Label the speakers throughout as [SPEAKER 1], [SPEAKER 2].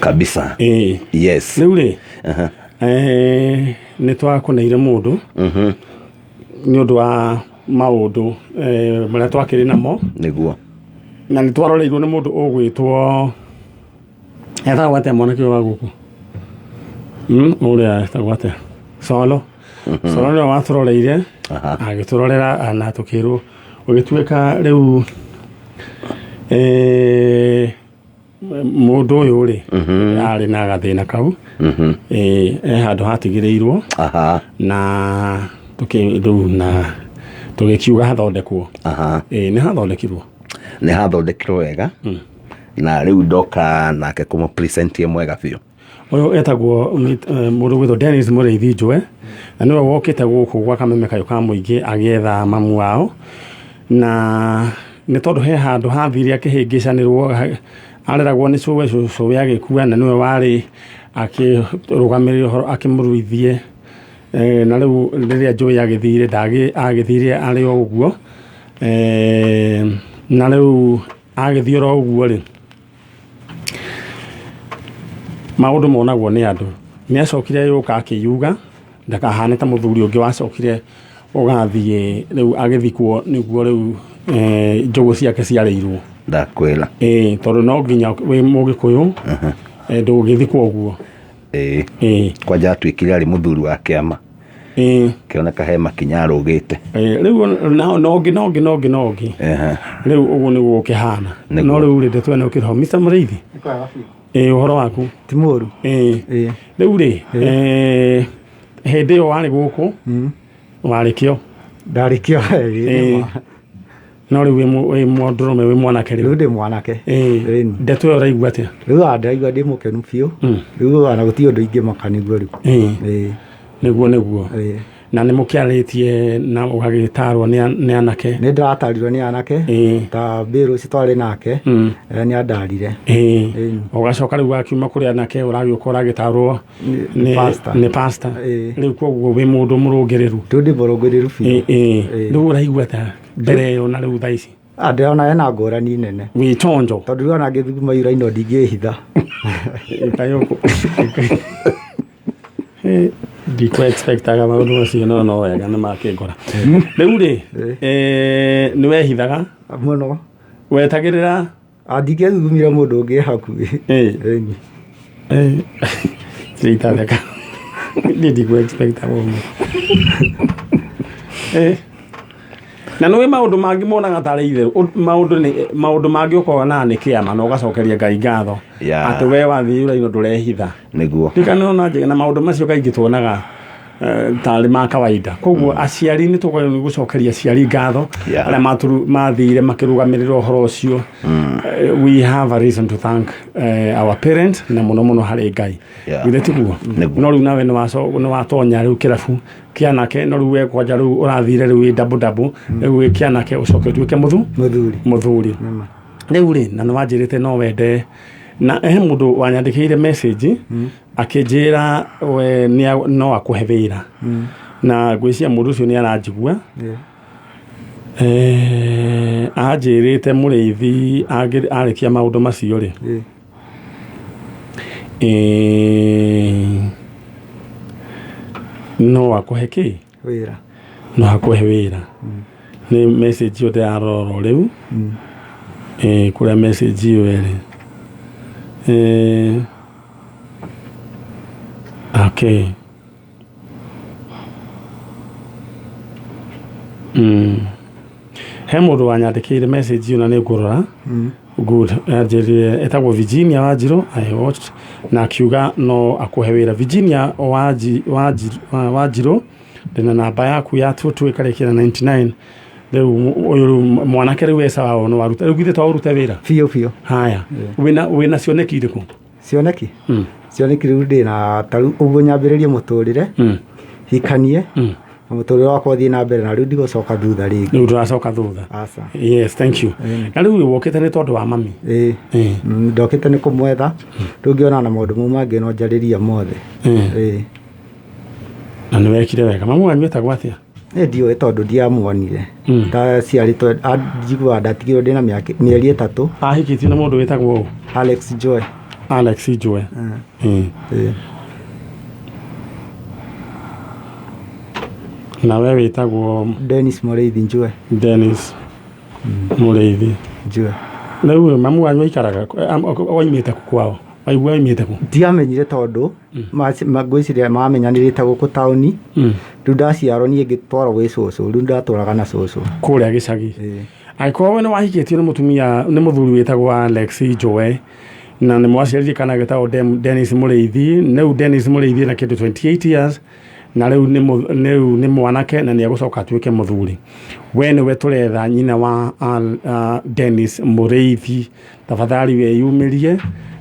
[SPEAKER 1] Kabisa.
[SPEAKER 2] Ĩĩ.
[SPEAKER 1] Yes.
[SPEAKER 2] Rĩu rĩ, nĩ twakũneire mũndũ nĩ ũndũ wa maũndũ marĩa twakĩrĩ namo.
[SPEAKER 1] Nĩguo.
[SPEAKER 2] Na nĩ twaroreirwo nĩ mũndũ ũgwĩtwo, etagwo atĩa mwanake ũyũ wa gũkũ? Ũrĩa etagwo atĩa? Solo. Solo nĩwe watũroreire, agĩtũrorera na tũkĩrwo, ũgĩtuĩka rĩu mũndũ ũyũ rĩ, arĩ na gathĩna kau, e handũ hatigĩrĩirwo na rĩu na tũgĩkiuga hathondekwo. Nĩ hathondekirwo.
[SPEAKER 1] Nĩ hathondekirwo wega. Na rĩu ndoka nake kũmũ present ye mwega biũ.
[SPEAKER 2] Ũyũ etagwo mũndũ ũgwĩtwo Dennis Mũrĩithi Njũe, na nĩwe wokĩte gũkũ gwa Kameme Kayũ ka Mũingĩ agĩetha mamu wao, na nĩ tondũ he handũ hathire akĩhĩngĩcanĩrwo, areragwo nĩ cũwe, cũwe agĩkua na nĩwe warĩ akĩrũgamĩrĩra ũhoro akĩmũruithie, na rĩu rĩrĩa njũĩ agĩthire agĩthire arĩ o ũguo, na rĩu agĩthiĩ oro ũguo rĩ, maũndũ monagwo nĩ andũ. Nĩ acokire agĩũka akĩyuga ndakahane ta mũthuri ũngĩ wacokire ũgathiĩ rĩu agĩthikwo nĩguo rĩu njũgũ ciake ciarĩirwo.
[SPEAKER 1] Ndakwĩra.
[SPEAKER 2] Ĩĩ, tondũ no nginya wĩ mũgĩkũyũ ndũngĩthikwo ũguo.
[SPEAKER 1] Ĩĩ.
[SPEAKER 2] Ĩĩ.
[SPEAKER 1] Kwanja atuĩkire arĩ mũthuri wa kĩama.
[SPEAKER 2] Ĩĩ.
[SPEAKER 1] Kĩoneka he makinya arũgĩte.
[SPEAKER 2] Ĩĩ, rĩu na na ũngĩ na ũngĩ na ũngĩ na ũngĩ. Rĩu ũguo nĩguo gũkĩhana.
[SPEAKER 1] Nĩguo.
[SPEAKER 2] No rĩu rĩ, ndeto ĩno ĩkĩrĩ ho. Mr. Mũrĩithi. Ĩĩ, ũhoro waku?
[SPEAKER 3] Ti mũru.
[SPEAKER 2] Ĩĩ.
[SPEAKER 3] Ĩĩ.
[SPEAKER 2] Rĩu rĩ, hĩndĩ ĩyo warĩ gũkũ, warĩ kĩo?
[SPEAKER 3] Ndarĩ kĩo, ĩĩ,
[SPEAKER 2] Ĩĩ. No rĩu wĩ mũndũrũme, wĩ mwanake rĩu.
[SPEAKER 3] Rĩu ndĩ mwanake.
[SPEAKER 2] Ĩĩ.
[SPEAKER 3] Ĩĩ.
[SPEAKER 2] Ndeto ĩyo ũraigua atĩa?
[SPEAKER 3] Rĩu ona ndĩraigua ndĩ mũkenu biũ. Rĩu ona gũtirĩ ũndũ ingĩmaka nĩguo rĩu.
[SPEAKER 2] Ĩĩ.
[SPEAKER 3] Ĩĩ.
[SPEAKER 2] Nĩguo, nĩguo.
[SPEAKER 3] Ĩĩ.
[SPEAKER 2] Na nĩ mũkĩarĩtie na ũgagĩtarwo nĩ anake?
[SPEAKER 3] Nĩ ndĩratarirwo nĩ anake.
[SPEAKER 2] Ĩĩ.
[SPEAKER 3] Ta Bill ũcio twarĩ nake, nĩ andarire.
[SPEAKER 2] Ĩĩ.
[SPEAKER 3] Ĩĩ.
[SPEAKER 2] Ũgacoka rĩu wakiuma kũrĩ anake ũragĩũka ũragĩtarwo
[SPEAKER 3] Pastor.
[SPEAKER 2] nĩ pastor.
[SPEAKER 3] Ĩĩ.
[SPEAKER 2] Rĩu koguo wĩ mũndũ mũrũngĩrĩru.
[SPEAKER 3] Rĩu ndĩ mũrũngĩrĩru biũ.
[SPEAKER 2] Ĩĩ, ĩĩ.
[SPEAKER 3] Ĩĩ.
[SPEAKER 2] Rĩu ũraigua atĩa mbere ĩyo na rĩu thaa ici?
[SPEAKER 3] Ah, ndĩrona hena ngũrani nene.
[SPEAKER 2] Wĩ chonjo.
[SPEAKER 3] Tondũ rĩu ona ngĩthuguma ira ino ndingĩhitha.
[SPEAKER 2] Ndikũ expectaga maũndũ macio, no no wega nĩ makĩngora. Rĩu rĩ, nĩ wehithaga?
[SPEAKER 3] Mũno.
[SPEAKER 2] Wetagĩrĩra?
[SPEAKER 3] Ah, ndingĩthugumire mũndũ ũngĩ hakuhĩ.
[SPEAKER 2] Ĩĩ.
[SPEAKER 3] Ĩĩ.
[SPEAKER 2] Itatheka. Niĩ ndikũ expectaga ũguo. Na nĩ maũndũ mangĩ monaga tarĩ itherũ. Maũndũ mangĩ ũkonaga nĩ kĩama na ũgacokeria Ngai ngatho.
[SPEAKER 1] Yeah.
[SPEAKER 2] Atĩ we wathiĩ uraino ndũrehitha.
[SPEAKER 1] Nĩguo.
[SPEAKER 2] Ndikana ona njega na maũndũ macio kaingĩ tuonaga tarĩ ma kawaida. Koguo aciari nĩ tũkwagĩrĩirwo nĩ gũcokeria aciari ngatho
[SPEAKER 1] Yeah.
[SPEAKER 2] arĩa mathire makĩrũgamĩrĩra ũhoro ũcio. We have a reason to thank our parents na mũno mũno harĩ Ngai.
[SPEAKER 1] Yeah.
[SPEAKER 2] Githĩ tiguo?
[SPEAKER 1] Nĩguo.
[SPEAKER 2] No rĩu nawe nĩ watonya rĩu kĩrabu kĩanake, no rĩu we kwanja rĩu ũrathire rĩu wĩ double double, rĩu wĩ kĩanake ũcoke ũtuĩke
[SPEAKER 3] Mũthuri.
[SPEAKER 2] Mũthuri. Rĩu rĩ, na nĩ wanjĩrĩte no wende, na he mũndũ wanyandĩkĩire message akĩnjĩra we no akũhe wĩra. Na ngwĩciria mũndũ ũcio nĩ aranjigua. Anjĩrĩte Mũrĩithi arĩkia maũndũ macio rĩ, no akũhe kĩ?
[SPEAKER 3] Wĩra.
[SPEAKER 2] No akũhe wĩra. Nĩ message ĩyo ndĩrarora rĩu. Kũrĩa message ĩyo ĩrĩ. Okay. He mũndũ wanyandĩkĩire message ĩyo na nĩ ngũrora. Good. Anjĩrire etagwo Virginia Wanjirũ, I watched, na akiuga no akũhe wĩra. Virginia Wanjirũ, ndĩna namba yaku ya 22 ĩkarĩkia na 99. Rĩu ũyũ rĩu mwanake rĩu eca wao no aruta. Rĩu githĩ to ũrute wĩra?
[SPEAKER 3] Biũ biũ.
[SPEAKER 2] Haya. Wĩna cioneki irĩkũ?
[SPEAKER 3] Cioneki? Cioneki rĩu ndĩna ta rĩu ũguo nyambĩrĩrie mũtũrĩre, hikanie, na mũtũrĩre wakwa ũthiĩ na mbere, na rĩu ndigũcoka thutha rĩngĩ.
[SPEAKER 2] Rĩu ndũracoka thutha.
[SPEAKER 3] Aca.
[SPEAKER 2] Yes, thank you. Na rĩu wokĩte nĩ tondũ wa mami?
[SPEAKER 3] Ĩĩ. Ndokĩte nĩ kũmwetha. Rĩu ngĩona na maũndũ mau mangĩ no njarĩria mothe. Ĩĩ.
[SPEAKER 2] Na nĩ wekire wega. Mamu wanyu etagwo atĩa?
[SPEAKER 3] Niĩ ndiũĩ tondũ ndiamuonire. Ndaciarĩtwo, njiguaga ndatigirwo ndĩna mĩeri 3.
[SPEAKER 2] Ahikĩtio na mũndũ wĩtagwo ũ?
[SPEAKER 3] Alex Joy.
[SPEAKER 2] Alex Njue. Ĩĩ.
[SPEAKER 3] Ĩĩ.
[SPEAKER 2] Na we wĩtagwo?
[SPEAKER 3] Dennis Mũrĩithi Njue.
[SPEAKER 2] Dennis Mũrĩithi.
[SPEAKER 3] Njue.
[SPEAKER 2] Rĩu mamu wanyu aikaraga oimĩte kũ kwao? Waigua oimĩte kũ?
[SPEAKER 3] Ndiamenyire tondũ ngwĩciria mamenyanĩrĩte gũkũ taũni. Rĩu ndaciarwo niĩ ngĩtwarwo gwĩ cũcũ, rĩu ndatũraga na cũcũ.
[SPEAKER 2] Kũrĩa gĩcagi?
[SPEAKER 3] Ĩĩ.
[SPEAKER 2] Angĩkorwo we nĩ wahikĩtio nĩ mũtumia, nĩ mũthuri wĩtagwo Alex Njoe, na nĩ mwaciarire kana getagwo Dennis Mũrĩithi. Rĩu Dennis Mũrĩithi na kĩndũ 28 years, na rĩu rĩu nĩ mwanake na nĩ egũcoka atuĩke mũthuri. We nĩwe tũretha, nyina wa Dennis Mũrĩithi. Tafadhali wĩyumĩrie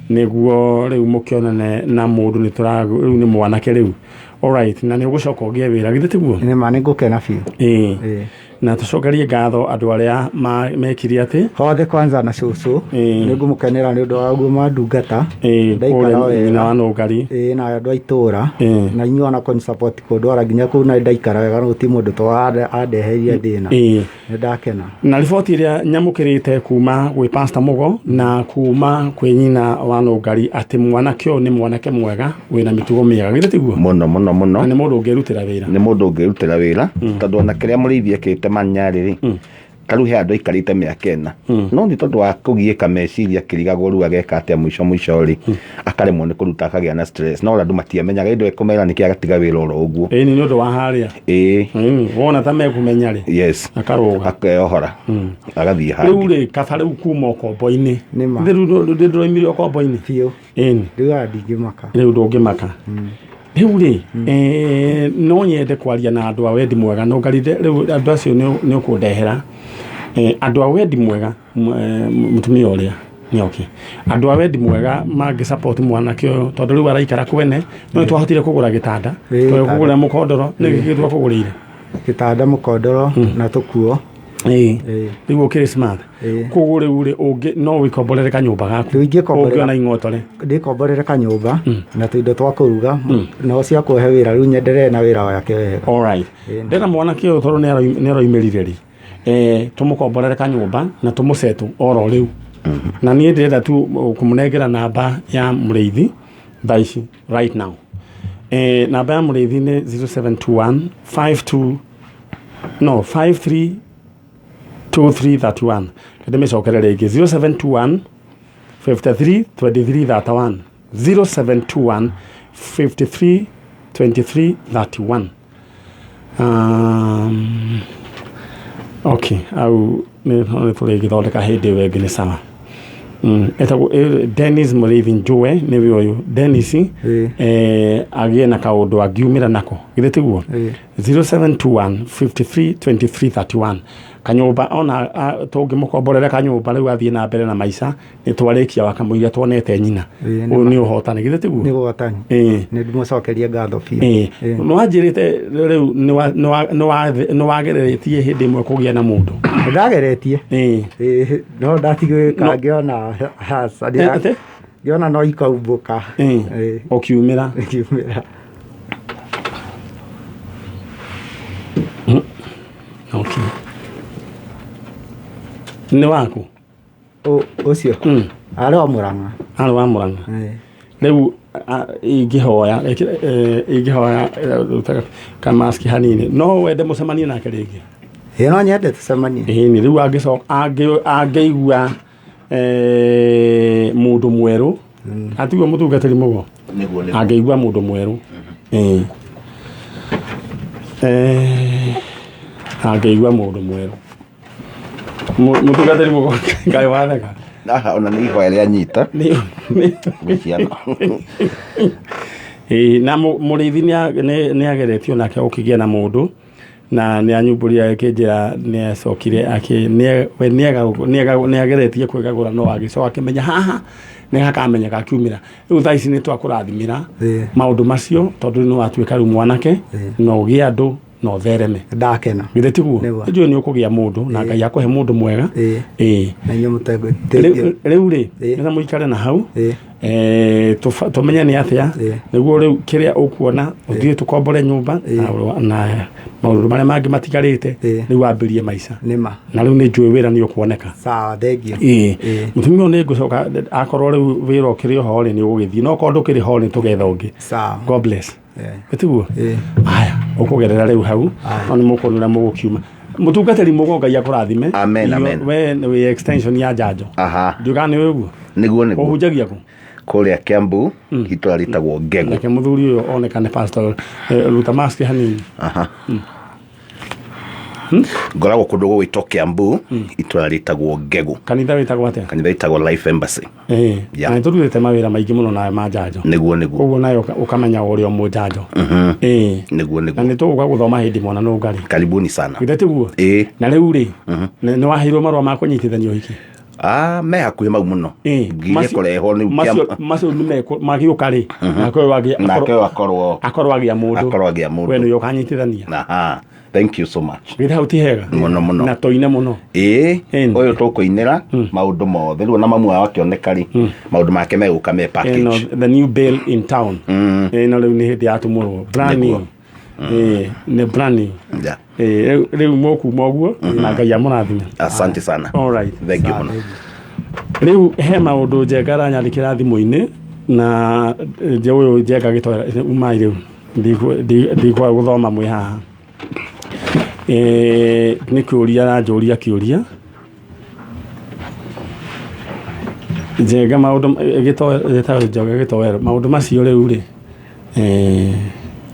[SPEAKER 2] nĩguo rĩu mũkĩonane na mũndũ nĩ tũra rĩu nĩ mwanake rĩu. Alright, na nĩ ũgũcoka ũgĩe wĩra, githĩ tiguo?
[SPEAKER 3] Nĩ ma, nĩ ngũkena biũ.
[SPEAKER 2] Ĩĩ.
[SPEAKER 3] Ĩĩ.
[SPEAKER 2] Na tũcokerie ngatho andũ arĩa mekire atĩ
[SPEAKER 3] Hothe kwanza na cũcũ.
[SPEAKER 2] Ĩĩ.
[SPEAKER 3] Nĩ ngũmũkenera nĩ ũndũ wa ũguo mandungata. Ndaikara
[SPEAKER 2] kũrĩa
[SPEAKER 3] wega.
[SPEAKER 2] nyina wa Nũngari.
[SPEAKER 3] Ĩĩ, na andũ a itũra.
[SPEAKER 2] Ĩĩ.
[SPEAKER 3] Na inyuĩ ona kũni support kũndwara nginya kũu, na ndaikara wega, no gũtirĩ mũndũ to andeheria thĩna. Nĩ ndakena.
[SPEAKER 2] Na riboti ĩrĩa nyamũkĩrĩte kuma gwĩ Pastor Mugo na kuma kwĩ nyina wa Nũngari atĩ mwanake ũyũ nĩ mwanake mwega wĩna mĩtugo mĩega, githĩ tiguo?
[SPEAKER 1] Mũno mũno.
[SPEAKER 2] Na
[SPEAKER 1] Mũno.
[SPEAKER 2] nĩ mũndũ ũngĩrutĩra wĩra.
[SPEAKER 1] Nĩ mũndũ ũngĩrutĩra wĩra, tondũ ona kĩrĩa mũrĩithi ekĩte manyarĩ rĩ, tarĩu he andũ aikarĩte mĩaka 4, no nĩ tondũ wa kũgiĩka meciria akĩrigagwo rĩu ageka atĩa, mũico mũico rĩ akaremwo nĩ kũruta, akagĩa na stress, no andũ matiamenyaga ĩndĩ ekũmera nĩkĩ agatiga wĩra oro ũguo.
[SPEAKER 2] Ĩĩ, nĩ ũndũ wa harĩa.
[SPEAKER 1] Ĩĩ.
[SPEAKER 2] Wona ta mekũmenya rĩ, akarũga.
[SPEAKER 1] Akeohora agathiĩ
[SPEAKER 2] Rĩu
[SPEAKER 1] hangĩ.
[SPEAKER 2] rĩ, kaba rĩu kuma ũkombo-inĩ.
[SPEAKER 3] Nĩ ma.
[SPEAKER 2] Rĩu ndũroimire ũkombo-inĩ.
[SPEAKER 3] Biũ.
[SPEAKER 2] Ĩni.
[SPEAKER 3] Rĩu aya ndingĩmaka.
[SPEAKER 2] Rĩu ndũngĩmaka rĩu rĩ. No nyende kwaria na andũ a wendi mwega. No ngarinde rĩu andũ acio nĩ ũkũndehera andũ a wendi mwega. Mũtumia ũrĩa nĩ oke, andũ a wendi mwega mangĩ support mwanake ũyũ, tondũ rĩu araikara kwene. No twahotire kũgũra gĩtanda,
[SPEAKER 3] Gĩtanda.
[SPEAKER 2] kũgũra mũkondoro. Nĩ gĩkĩ twakũgũrĩire?
[SPEAKER 3] Gĩtanda, mũkondoro na tũkuo. Ĩĩ.
[SPEAKER 2] Rĩu ũkĩrĩ smart.
[SPEAKER 3] Ĩĩ.
[SPEAKER 2] Koguo rĩu rĩ, ũngĩ no wĩkomborere kanyũmba gaku?
[SPEAKER 3] Rĩu ingĩkomborera-
[SPEAKER 2] Ũngĩona ing'otore.
[SPEAKER 3] Ndĩkomborere kanyũmba na tũindo twa kũruga no cia kũhe wĩra, rĩu nyenderee na wĩra wake wega.
[SPEAKER 2] Alright.
[SPEAKER 3] Ĩĩ.
[SPEAKER 2] Ndĩna mwanake ũyũ tondũ nĩ aroimĩrire rĩ, tũmũkomborere kanyũmba na tũmũcetũ oro rĩu. Na niĩ ndĩrenda tu kũmũnengera namba ya mũrĩithi thaa ici, right now. Namba ya mũrĩithi nĩ 0721 52, no, 53 2331. Ndĩmĩcokere rĩngĩ: 0721 53 23 31, 0721 53 23 31. Okay, au nĩ tũrĩgĩthondeka hĩndĩ ĩyo ĩngĩ, nĩ sawa. Etagwo Dennis Mũrĩithi Njũe, nĩwe ũyũ Dennis.
[SPEAKER 3] Ĩĩ.
[SPEAKER 2] Agĩe na kaũndũ angiumĩra nako, githĩ tiguo?
[SPEAKER 3] Ĩĩ.
[SPEAKER 2] 0721 53 23 31. Kanyũmba ona tũngĩmũkomborere kanyũmba rĩu athiĩ na mbere na maica, nĩ twarĩkia wakamũiria tuonete nyina.
[SPEAKER 3] Ĩĩ, nĩ
[SPEAKER 2] Ũyũ nĩ ũhotani, githĩ tiguo?
[SPEAKER 3] Nĩ ũhotani.
[SPEAKER 2] Ĩĩ.
[SPEAKER 3] Nĩ ndĩmũcokerie ngatho biũ.
[SPEAKER 2] Ĩĩ.
[SPEAKER 3] Ĩĩ.
[SPEAKER 2] Nĩ wanjĩrĩte rĩu nĩ wagereretie hĩndĩ ĩmwe kũgĩa na mũndũ.
[SPEAKER 3] Ndageretie.
[SPEAKER 2] Ĩĩ.
[SPEAKER 3] Ĩĩ, no ndatigwĩka ngĩona aca,
[SPEAKER 2] Atĩ?
[SPEAKER 3] ngĩona no ikaumbũka.
[SPEAKER 2] Ĩĩ.
[SPEAKER 3] Ĩĩ.
[SPEAKER 2] Ũkiumĩra.
[SPEAKER 3] Ngiumĩra.
[SPEAKER 2] Okay, nĩ waku?
[SPEAKER 3] Ũcio arĩ wa Mũrang'a.
[SPEAKER 2] Arĩ wa Mũrang'a?
[SPEAKER 3] Ĩĩ.
[SPEAKER 2] Rĩu ingĩhoya ingĩhoya rutaga kamaski hanini, no wende mũcemanie nake rĩngĩ?
[SPEAKER 3] Ĩĩ, no nyende tũcemanie.
[SPEAKER 2] Ĩni, rĩu angĩcoka angĩigua mũndũ mwerũ, atiguo mũtungatĩri mũgo?
[SPEAKER 1] Nĩguo, nĩguo.
[SPEAKER 2] Angĩigua mũndũ mwerũ. Ĩĩ. Angĩigua mũndũ mwerũ. Mũtungatĩri mũgo, Ngai watheka.
[SPEAKER 1] Haha ona nĩ ihoya rĩa nyita gwĩ ciana.
[SPEAKER 2] Ĩĩ, na mũrĩithi nĩ ageretio nake gũkĩgĩa na mũndũ, na nĩ anyumbũrire akĩnjĩra nĩ acokire we nĩ ageretie kwĩgagũra, no agĩcoka akĩmenya haha nĩ hakamenyeka akiumĩra. Rĩu thaa ici nĩ twakũrathimĩra maũndũ macio, tondũ nĩ watuĩka rĩu mwanake na ũgĩe andũ na ũthereme.
[SPEAKER 3] Ndakena.
[SPEAKER 2] Githĩ tiguo?
[SPEAKER 3] Nĩguo.
[SPEAKER 2] Njũĩ nĩ ũkũgĩa mũndũ na Ngai akũhe mũndũ mwega.
[SPEAKER 3] Ĩĩ.
[SPEAKER 2] Ĩĩ.
[SPEAKER 3] Na inyuĩ
[SPEAKER 2] Rĩu rĩ,
[SPEAKER 3] Ĩĩ.
[SPEAKER 2] nĩgetha mũikare na hau.
[SPEAKER 3] Ĩĩ.
[SPEAKER 2] Tũmenye nĩ atĩa nĩguo rĩu kĩrĩa ũkuona ũthiĩ tũkombore nyũmba na maũndũ marĩa mangĩ matigarĩte, rĩu wambĩrie maica.
[SPEAKER 3] Nĩma.
[SPEAKER 2] Na rĩu nĩ njũĩ wĩra nĩ ũkuoneka.
[SPEAKER 3] Sawa, thank you.
[SPEAKER 2] Ĩĩ, mũtumia ũyũ nĩ ngũcoka akorwo rĩu wĩra ũkĩrĩ ho rĩ, nĩ ũgũgĩthiĩ, no korwo ndũkĩrĩ ho nĩ tũgetha ũngĩ.
[SPEAKER 3] Sawa.
[SPEAKER 2] God bless. Ĩtiguo?
[SPEAKER 3] Ĩĩ.
[SPEAKER 2] Aya, ũkũgerera rĩu hau no nĩ mũkuona ũrĩa mũgũkiuma. Mũtungatĩri mũgo, Ngai akũrathime.
[SPEAKER 1] Amen, amen.
[SPEAKER 2] We nĩ wĩ extension ya njanjo.
[SPEAKER 1] Aha.
[SPEAKER 2] Ndiũĩ kana nĩ ũguo.
[SPEAKER 1] Nĩguo, nĩguo.
[SPEAKER 2] Ũhunjagia kũ?
[SPEAKER 1] Kũrĩa Kiambu, itũra rĩtagwo Ngegũ.
[SPEAKER 2] Reke mũthuri ũyũ onekane. Pastor, ruta mask hanini.
[SPEAKER 1] Aha. Ngoragwo kũndũ gũgwĩtwo Kiambu, itũra rĩtagwo Ngegũ.
[SPEAKER 2] Kanitha wĩtagwo atĩa?
[SPEAKER 1] Kanitha ĩtagwo Life Embassy. Yeah.
[SPEAKER 2] Na nĩ tũrutĩte mawĩra maingĩ mũno nawe ma njanjo.
[SPEAKER 1] Nĩguo, nĩguo.
[SPEAKER 2] Koguo nawe ũkamenya ũrĩa mũnjanjo.
[SPEAKER 1] Nĩguo.
[SPEAKER 2] Na
[SPEAKER 1] Nĩguo.
[SPEAKER 2] nĩ tũgũka gũthoma hĩndĩ mwana nũngarĩ.
[SPEAKER 1] Karibuni sana.
[SPEAKER 2] Githĩ tiguo?
[SPEAKER 1] Ĩĩ.
[SPEAKER 2] Na rĩu rĩ, nĩ waheirwo marũa ma kũnyitithania ũhiki?
[SPEAKER 1] Ah, me hakuhĩ mau mũno. Ngirie kũrehwo rĩu.
[SPEAKER 2] Macio macio nĩ magĩũka rĩ, nake ũyũ
[SPEAKER 1] Nake ũyũ akorwo
[SPEAKER 2] akorwo agĩa mũndũ.
[SPEAKER 1] Akorwo agĩa mũndũ.
[SPEAKER 2] We nĩwe ũkanyitithania.
[SPEAKER 1] Aha, thank you so much.
[SPEAKER 2] Githĩ hau ti hega?
[SPEAKER 1] Mũno mũno.
[SPEAKER 2] Na tũine mũno.
[SPEAKER 1] Ĩĩ.
[SPEAKER 2] Ĩni.
[SPEAKER 1] Ũyũ tũkũinĩra maũndũ mothe rĩu, ona mamu wao akĩoneka rĩ, maũndũ make megũka me
[SPEAKER 2] Ĩno
[SPEAKER 1] package.
[SPEAKER 2] the new bill in town. Ĩno rĩu nĩ hĩndĩ yatumũrwo brand new.
[SPEAKER 1] Nĩguo.
[SPEAKER 2] Ĩĩ, nĩ brand new. Ĩĩ, rĩu mũkuma ũguo na Ngai amũrathime.
[SPEAKER 1] Asante sana.
[SPEAKER 2] All right.
[SPEAKER 1] Thank you mũno.
[SPEAKER 2] Rĩu he maũndũ Njenga aranyandĩkĩra thimũ-inĩ na ũyũ Njenga gĩtoera umai rĩu ndikwaga gũthoma mwĩ haha. Nĩ kĩũria aranjũria kĩũria Njenga maũndũ gĩtagwo Njenga gĩtoero maũndũ macio rĩu rĩ,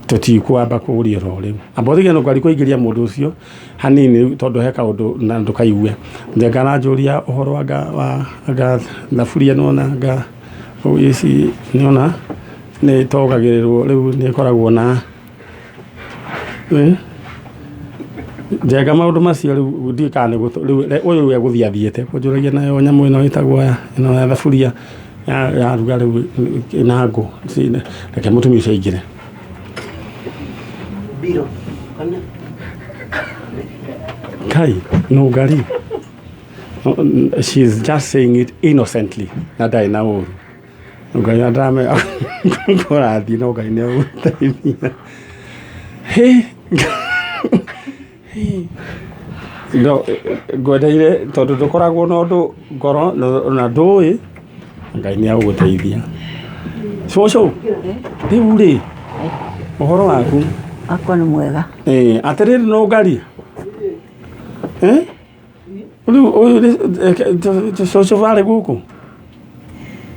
[SPEAKER 2] tũtikwamba kũũria ro rĩu, amba ũtige nũngari kũingĩria mũndũ ũcio hanini rĩu tondũ he kaũndũ na ndũkaigue. Njenga aranjũria ũhoro anga wa anga thaburia nĩwona anga ici nĩwona nĩ togagĩrĩrwo rĩu nĩ ĩkoragwo na. Njenga maũndũ macio rĩu ndiũĩ kana nĩ rĩu ũyũ egũthiĩ athiĩte kũnjũragia nayo nyamũ ĩno ĩtagwo ĩno ya thaburia yaruga rĩu na ngũ. Reke mũtumia ũcio aingĩre.
[SPEAKER 4] Biro. Kana?
[SPEAKER 2] Kai nũngari, she is just saying it innocently na ndarĩ na ũru. Ngai ndame kũrathiĩ no Ngai nĩ agũteithia. Hĩ no ngwendeire tondũ ndũkoragwo na ũndũ ngoro na ndũĩ Ngai nĩ agũgũteithia. Cũcũ, rĩu rĩ, ũhoro waku?
[SPEAKER 4] Akwa nĩ mwega.
[SPEAKER 2] Ĩĩ, atĩrĩrĩ nũngari, Eh? Rĩu ũyũ cũcũ warĩ gũkũ?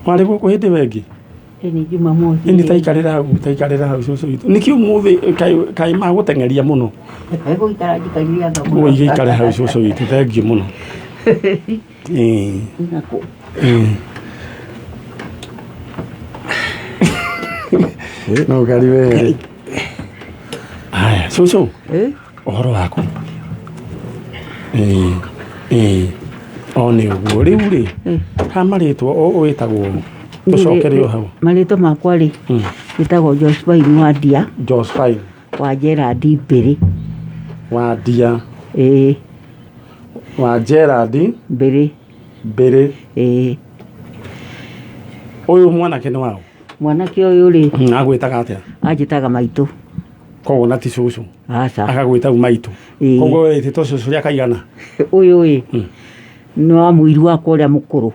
[SPEAKER 2] Warĩ gũkũ hĩndĩ ĩyo ĩngĩ?
[SPEAKER 4] Ĩni Jumamothi.
[SPEAKER 2] Ĩni taikarĩra hau, taikarĩra hau cũcũ witũ. Nĩkĩ ũmũthĩ kaĩ magũteng'eria mũno?
[SPEAKER 4] Gũikara njikarire anga mũno.
[SPEAKER 2] Ũguo igĩikare hau cũcũ witũ, thengiũ mũno. Ĩĩ.
[SPEAKER 4] Nakũ.
[SPEAKER 2] Ĩĩ. No ngari we. Haya, cũcũ.
[SPEAKER 4] Eh?
[SPEAKER 2] Ũhoro waku? Ĩĩ. Ĩĩ. O nĩ ũguo. Rĩu rĩ, ha marĩtwa wĩtagwo tũcokere o hau.
[SPEAKER 4] Marĩtwa makwa rĩ, wĩtagwo Josephine Wandia.
[SPEAKER 2] Josephine.
[SPEAKER 4] Wa Gerard Mbĩrĩ.
[SPEAKER 2] Wa Ndia.
[SPEAKER 4] Ĩĩ.
[SPEAKER 2] Wa Gerard
[SPEAKER 4] Mbĩrĩ.
[SPEAKER 2] Mbĩrĩ.
[SPEAKER 4] Ĩĩ.
[SPEAKER 2] Ũyũ mwanake nĩ waũ?
[SPEAKER 4] Mwanake ũyũ rĩ,
[SPEAKER 2] Agwĩtaga atĩa?
[SPEAKER 4] Anjĩtaga maitũ.
[SPEAKER 2] Koguo na ti cũcũ?
[SPEAKER 4] Aca.
[SPEAKER 2] Agagwĩta u maitũ?
[SPEAKER 4] Ĩĩ.
[SPEAKER 2] Koguo wĩtĩtwo cũcũ rĩa kaigana?
[SPEAKER 4] Ũyũ ĩ nĩ wa mũiru wakwa ũrĩa mũkũrũ.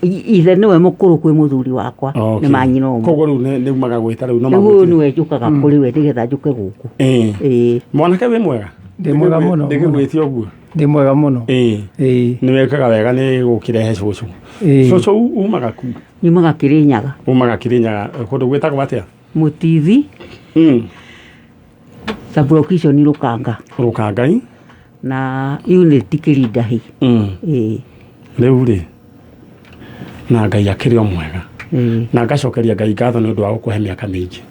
[SPEAKER 4] Ithe nĩwe mũkũrũ kwĩ mũthuri wakwa. Nĩ manyina ũmwe.
[SPEAKER 2] Koguo rĩu nĩ magagwĩta rĩu no
[SPEAKER 4] Rĩu ũyũ
[SPEAKER 2] magwĩtire.
[SPEAKER 4] nĩwe njũkaga kũrĩ we nĩgetha njũke gũkũ. Ĩĩ.
[SPEAKER 2] Mwanake, wĩ mwega?
[SPEAKER 5] Ndĩ mwega mũno.
[SPEAKER 2] Ndĩgĩgwĩtie ũguo.
[SPEAKER 5] Ndĩ mwega mũno.
[SPEAKER 2] Ĩĩ.
[SPEAKER 5] Ĩĩ.
[SPEAKER 2] Nĩ wekaga wega nĩ gũkĩrehe cũcũ.
[SPEAKER 5] Ĩĩ.
[SPEAKER 2] Cũcũ, umaga ku?
[SPEAKER 4] Nyumaga Kĩrĩnyaga.
[SPEAKER 2] Umaga Kĩrĩnyaga kũndũ gwĩtagwo atĩa?
[SPEAKER 4] Mũtithi. Sublocation Rũkanga.
[SPEAKER 2] Rũkangai.
[SPEAKER 4] Na unit Kĩrindahi. Ĩĩ.
[SPEAKER 2] Rĩu rĩ, na Ngai akĩrĩ o mwega.
[SPEAKER 4] Ĩĩ.
[SPEAKER 2] Na ngacokeria Ngai ngatho nĩ ũndũ wa gũkũhe mĩaka mĩingĩ.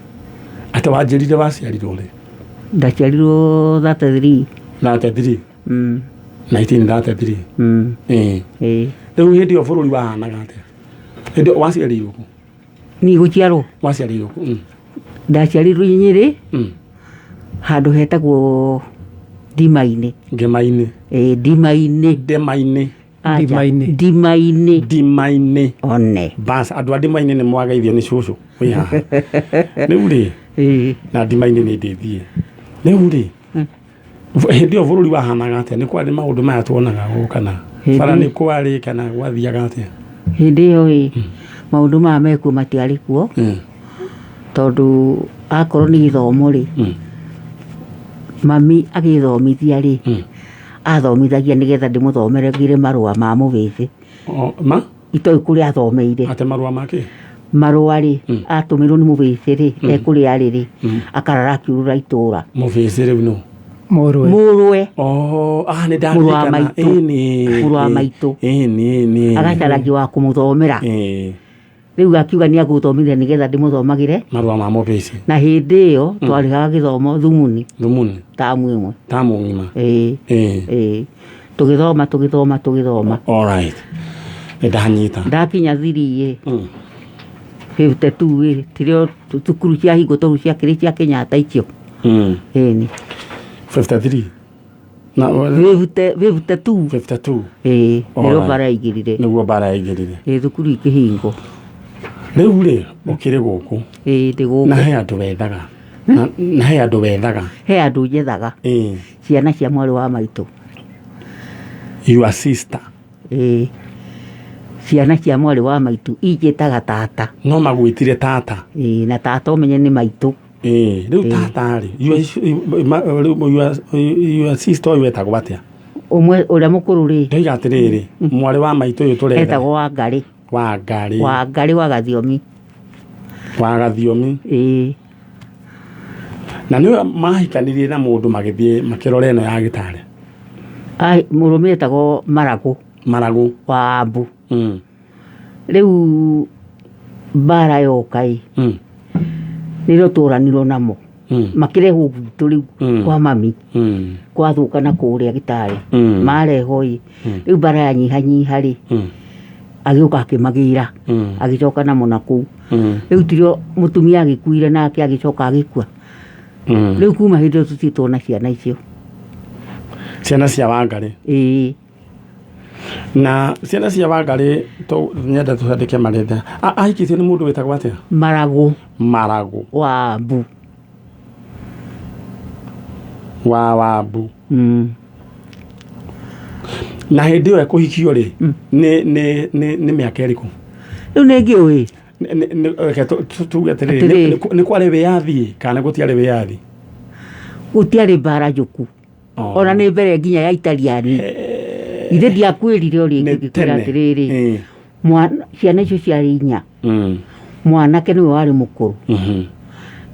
[SPEAKER 2] Atĩ wanjĩrire waciarirwo rĩ?
[SPEAKER 4] Ndaciarirwo 33.
[SPEAKER 2] 33? 1933?
[SPEAKER 4] Mm.
[SPEAKER 2] Ĩĩ.
[SPEAKER 4] Ĩĩ.
[SPEAKER 2] Rĩu hĩndĩ ĩyo bũrũri wahanaga atĩa? Hĩndĩ ĩyo waciarirwo kũ?
[SPEAKER 4] Niĩ gũciarwo?
[SPEAKER 2] Waciarirwo kũ?
[SPEAKER 4] Ndaciarirwo Nyĩrĩ. Handũ hetagwo Ndima-inĩ.
[SPEAKER 2] Ngema-inĩ?
[SPEAKER 4] Ĩĩ, Ndima-inĩ.
[SPEAKER 2] Ndema-inĩ.
[SPEAKER 4] Acha,
[SPEAKER 5] Ndima-inĩ.
[SPEAKER 4] ndima-inĩ
[SPEAKER 2] Ndima-inĩ.
[SPEAKER 4] One.
[SPEAKER 2] Bas, andũ a ndima-inĩ nĩ mwageithio nĩ cũcũ wĩ haha rĩu rĩ.
[SPEAKER 4] Ĩĩ.
[SPEAKER 2] Na ndima-inĩ nĩ ndĩthiĩ rĩu rĩ. Hĩndĩ ĩyo bũrũri wahanaga atĩa? Nĩ kwarĩ maũndũ maya tuonaga gũkũ kana
[SPEAKER 4] Hĩndĩ-
[SPEAKER 2] bara nĩ kwarĩ kana gwathiaga atĩa?
[SPEAKER 4] Hĩndĩ ĩyo ĩ, maũndũ maya mekuo matiarĩ kuo, tondũ akorwo nĩ gĩthomo rĩ, mami agĩthomithia rĩ, athomithagia nĩgetha ndĩmũthomere ngĩre marũa ma mũbĩbĩ.
[SPEAKER 2] O, ma?
[SPEAKER 4] Itoĩ kũrĩa athomeire.
[SPEAKER 2] Atĩ marũa make?
[SPEAKER 4] Marũa rĩ, atũmĩrwo nĩ mũbĩbĩ rĩ, ekũrĩa arĩ rĩ, akarara akiurũra itũra.
[SPEAKER 2] Mũbĩcĩ rĩu no?
[SPEAKER 5] Mũrũwe.
[SPEAKER 4] Mũrũwe.
[SPEAKER 2] Oh, ah, nĩ
[SPEAKER 4] Mũrũ wa
[SPEAKER 2] ndarĩrĩkana.
[SPEAKER 4] maitũ.
[SPEAKER 2] Ĩni.
[SPEAKER 4] Mũrũ wa maitũ.
[SPEAKER 2] Ĩni, ĩni.
[SPEAKER 4] Agacaragia wa kũmũthomera. Rĩu akiuga nĩ agũthomithia nĩgetha ndĩmũthomagĩre
[SPEAKER 2] Marũa ma mũbĩcĩ.
[SPEAKER 4] Na hĩndĩ ĩyo twarĩhaga gĩthomo thumuni.
[SPEAKER 2] Thumuni.
[SPEAKER 4] Tamu ĩmwe.
[SPEAKER 2] Tamu ng'ima.
[SPEAKER 4] Ĩĩ. Ĩĩ, tũgĩthoma, tũgĩthoma, tũgĩthoma.
[SPEAKER 2] Alright, nĩ ndanyita.
[SPEAKER 4] Ndakinya thiri ĩ, 52 ĩ, tirĩo thukuru ciahingwo tondũ ciakĩrĩ cia Kenyatta icio. Ĩni.
[SPEAKER 2] 53 na
[SPEAKER 4] 52.
[SPEAKER 2] 52.
[SPEAKER 4] Ĩĩ, nĩrĩo
[SPEAKER 2] Alright.
[SPEAKER 4] mbara yaingĩrire.
[SPEAKER 2] Nĩguo mbara yaingĩrire.
[SPEAKER 4] Ĩĩ, thukuru ikĩhingwo.
[SPEAKER 2] Rĩu rĩ, ũkĩrĩ gũkũ?
[SPEAKER 4] Ĩĩ, ndĩ gũkũ.
[SPEAKER 2] Na he andũ wethaga? Na he andũ wethaga?
[SPEAKER 4] He andũ njethaga. Ciana cia mwarĩ wa maitũ.
[SPEAKER 2] Your sister?
[SPEAKER 4] Ĩĩ, ciana cia mwarĩ wa maitũ injĩtaga tata.
[SPEAKER 2] No magwĩtire tata?
[SPEAKER 4] Ĩĩ, na tata ũmenye nĩ maitũ.
[SPEAKER 2] Ĩĩ, rĩu tata rĩ, your sister ũyũ etagwo atĩa?
[SPEAKER 4] Ũmwe ũrĩa mũkũrũ rĩ,
[SPEAKER 2] Ndoiga atĩrĩrĩ, mwarĩ wa maitũ ũyũ tũretha.
[SPEAKER 4] Etagwo Wangarĩ.
[SPEAKER 2] Wangarĩ.
[SPEAKER 4] Wangarĩ wa Gathiomi.
[SPEAKER 2] Wa Gathiomi.
[SPEAKER 4] Ĩĩ.
[SPEAKER 2] Na nĩwe mahikanirie na mũndũ magĩthiĩ makĩrora ĩno ya gĩtarĩ?
[SPEAKER 4] Ai, mũrũme etagwo Maragũ.
[SPEAKER 2] Maragũ.
[SPEAKER 4] Wa Ambu. Rĩu mbara yoka ĩ, nĩrĩo tũranirwo namo, makĩrehwo gwitũ rĩu kwa mami, kwathũka na kũrĩa gĩtarĩ. Marehwo ĩ, rĩu mbara yanyihanyiha rĩ, agĩũka akĩmagĩra, agĩcoka namo na kũu. Rĩu tirio mũtumia agĩkuire nake agĩcoka agĩkua. Rĩu kuma hĩndĩ ĩyo tũtirĩ tuona ciana icio.
[SPEAKER 2] Ciana cia Wangarĩ?
[SPEAKER 4] Ĩĩ.
[SPEAKER 2] Na ciana cia Wangarĩ nyenda tũcandĩke marĩtwa. Ahikĩtio nĩ mũndũ wĩtagwo atĩa?
[SPEAKER 4] Maragũ.
[SPEAKER 2] Maragũ.
[SPEAKER 4] Wa Ambu.
[SPEAKER 2] Wa Wambu. Na hĩndĩ ĩyo ekũhikio rĩ, nĩ mĩaka ĩrĩkũ?
[SPEAKER 4] Rĩu nĩ ngĩũĩ.
[SPEAKER 2] Reke tuge atĩrĩrĩ,
[SPEAKER 4] Atĩrĩrĩ.
[SPEAKER 2] nĩ kwarĩ wĩyathi kana gũtiarĩ wĩyathi?
[SPEAKER 4] Gũtiarĩ mbara njũku. Ona nĩ mbere nginya ya Italiani. Ithe ndiakwĩrire o rĩngĩ
[SPEAKER 2] Nĩ
[SPEAKER 4] ngĩkwĩra
[SPEAKER 2] tene.
[SPEAKER 4] atĩrĩrĩ, ciana icio ciarĩ inya. Mwanake nĩwe warĩ mũkũrũ.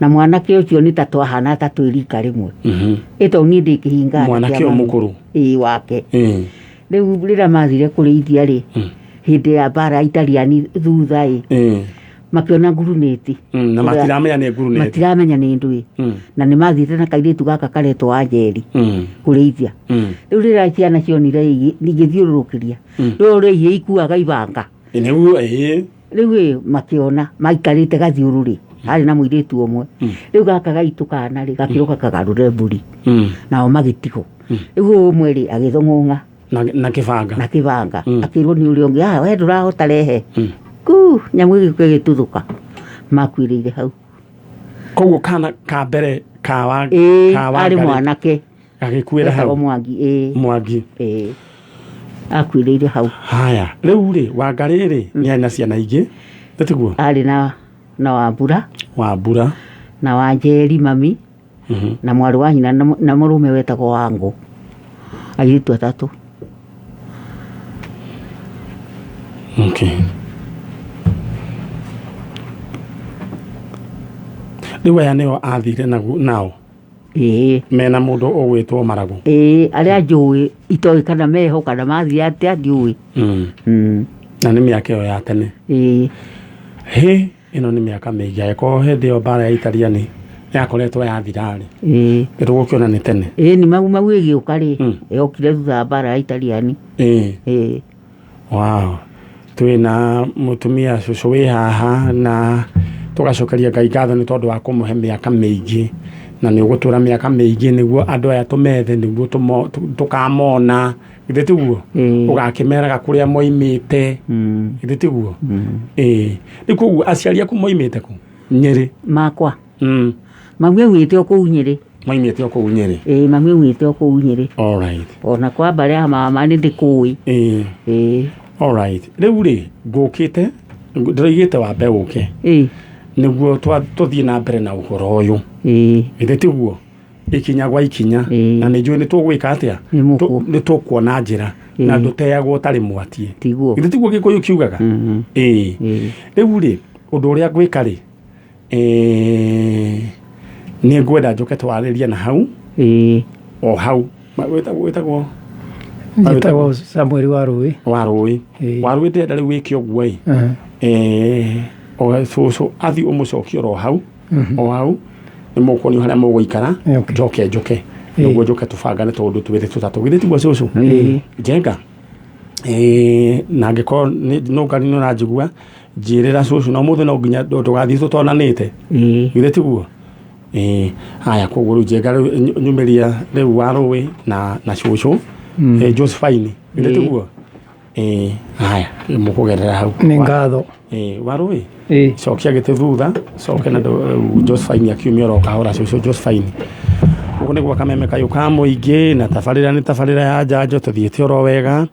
[SPEAKER 4] Na mwanake ũcio nĩ ta twahana ta twĩ rika rĩmwe. Ĩ tondũ niĩ ndĩ kĩhinga
[SPEAKER 2] Mwanake
[SPEAKER 4] kĩa
[SPEAKER 2] ũyũ
[SPEAKER 4] mami.
[SPEAKER 2] mũkũrũ?
[SPEAKER 4] Ĩĩ, wake. Rĩu rĩrĩa mathire kũrĩithia rĩ, hĩndĩ ya mbara ya Italiani thutha ĩ, makĩona ngurunĩti.
[SPEAKER 2] Na matiramenya nĩ ngurunĩti.
[SPEAKER 4] Matiramenya nĩ ndũĩ. Na nĩ mathiĩte na kairĩtu gaka karetwo Wanjeri kũrĩithia. Rĩu rĩrĩa ciana cionire igĩthiũrũrũkĩria, rĩu ũrĩa ihĩĩ ikuaga ibanga.
[SPEAKER 2] Nĩguo, ĩĩ.
[SPEAKER 4] Rĩu ĩ, makĩona maikarĩte gathiũrũrĩ, harĩ na mũirĩtu ũmwe. Rĩu gaka gaitũ kana rĩ, gakĩroka kagarũre mbũri. Nao magĩtigwo. Rĩu ũyũ ũmwe rĩ, agĩthũng'ũng'a.
[SPEAKER 2] Na kĩbanga.
[SPEAKER 4] Na kĩbanga. Akĩrwo nĩ ũrĩa ũngĩ, we ndũrahota rehe. Ku, nyamũ ĩgĩũka ĩgĩtuthũka. Makuĩrĩire hau.
[SPEAKER 2] Koguo kana ka mbere ka wa,
[SPEAKER 4] Ĩĩ,
[SPEAKER 2] ka wa
[SPEAKER 4] arĩ
[SPEAKER 2] Ngarĩ.
[SPEAKER 4] mwanake.
[SPEAKER 2] Gagĩkuĩra hau.
[SPEAKER 4] Etagwo Mwangi, ĩĩ.
[SPEAKER 2] Mwangi.
[SPEAKER 4] Ĩĩ. Akuĩrĩire hau.
[SPEAKER 2] Haya, rĩu rĩ, Wangarĩ rĩ, nĩ arĩ na ciana ingĩ, nĩ tiguo?
[SPEAKER 4] Arĩ na Wambura.
[SPEAKER 2] Wambura.
[SPEAKER 4] Na Wanjeri mami. Na mwarĩ wa nyina na mũrũme wetagwo Wangũ. Airĩtu atatũ.
[SPEAKER 2] Okay. Rĩu aya nĩo athire nao?
[SPEAKER 4] Ĩĩ.
[SPEAKER 2] Mena mũndũ ũgwĩtwo Maragũ?
[SPEAKER 4] Ĩĩ, arĩa njũĩ, itoĩ kana meho kana mathire atĩa ndiũĩ.
[SPEAKER 2] Na nĩ mĩaka ĩyo ya tene.
[SPEAKER 4] Ĩĩ.
[SPEAKER 2] Hĩ, ĩno nĩ mĩaka mĩingĩ, angĩkorwo hĩndĩ ĩyo mbara ya Italiani yakoretwo yathira-rĩ.
[SPEAKER 4] Ĩĩ.
[SPEAKER 2] Nĩtũgũkĩona nĩ tene.
[SPEAKER 4] Ĩĩ, nĩ Mau Mau ĩgĩũka rĩ, yokire thutha wa mbara ya Italiani.
[SPEAKER 2] Ĩĩ.
[SPEAKER 4] Ĩĩ.
[SPEAKER 2] Wow. Twĩna mũtumia cũcũ wĩ haha na tũgacokeria Ngai ngatho nĩ tondũ wa kũmũhe mĩaka mĩingĩ. Na nĩ ũgũtũra mĩaka mĩingĩ nĩguo andũ aya tũmethe nĩguo tũkamona, githĩ tiguo?
[SPEAKER 4] Ĩĩ.
[SPEAKER 2] Ũgakĩmeraga kũrĩa moimĩte, githĩ tiguo? Ĩĩ, rĩu koguo aciari aku moimĩte kũ? Nyĩrĩ?
[SPEAKER 4] Makwa mami aumĩte o kũu Nyĩrĩ.
[SPEAKER 2] Moimĩte o kũu Nyĩrĩ?
[SPEAKER 4] Ĩĩ, mami aumĩte o kũu Nyĩrĩ.
[SPEAKER 2] Alright.
[SPEAKER 4] Ona kwa mbarĩ ya mama nĩ ndĩkũĩ.
[SPEAKER 2] Ĩĩ.
[SPEAKER 4] Ĩĩ.
[SPEAKER 2] Alright, rĩu rĩ ngũkĩte ndĩroigĩte wambe ũke nĩguo tũthiĩ na mbere na ũhoro ũyũ, githĩ tiguo? Ikinya gwa ikinya. Na nĩ njũĩ nĩ tũgwĩka atĩa.
[SPEAKER 4] Nĩ mũkũ.
[SPEAKER 2] Nĩ tũkuona njĩra na ndũteagwo ũtarĩ mwatie.
[SPEAKER 4] Tiguo.
[SPEAKER 2] Githĩ tiguo Gĩkũyũ kiugaga? Ĩĩ. Rĩu rĩ, ũndũ ũrĩa ngwĩka rĩ, nĩ ngwenda njũke twarĩrie na hau o hau. Wĩtagwo?
[SPEAKER 5] Njĩtagwo Samuel wa Rũĩ.
[SPEAKER 2] Wa Rũĩ.
[SPEAKER 5] Ĩĩ.
[SPEAKER 2] Wa Rũĩ, ndĩrenda rĩu wĩke ũguo ĩ. O cũcũ athiĩ ũmũcokie oro hau o hau, nĩ mũkuonio harĩa mũgũikara. Njoke njũke nĩguo njoke tũbangane tũndũ twĩrĩ tũtatũ, githĩ tiguo cũcũ?
[SPEAKER 4] Ĩĩ.
[SPEAKER 2] Njenga. Na angĩkorwo no ngari nĩ ũranjigua, njĩrĩra cũcũ na ũmũthĩ no nginya ndũgathiĩ tũtonanĩte. Githĩ tiguo? Ĩĩ, haya, koguo rĩu Njenga, rĩu nyumĩria rĩu wa Rũĩ na cũcũ Josephine, githĩ tiguo? Ĩĩ, haya, mũkũgerera hau.
[SPEAKER 5] Nĩ ngatho.
[SPEAKER 2] Ĩĩ, wa Rũĩ.
[SPEAKER 5] Ĩĩ.
[SPEAKER 2] Cokia gĩtĩ thutha, coke na rĩu Josephine akiumia oro kahora. Cũcũ Josephine, gũkũ nĩ gwa Kameme Kayũ ka mũingĩ, na tabarĩra nĩ tabarĩra ya njanjo. Tũthiĩte oro wega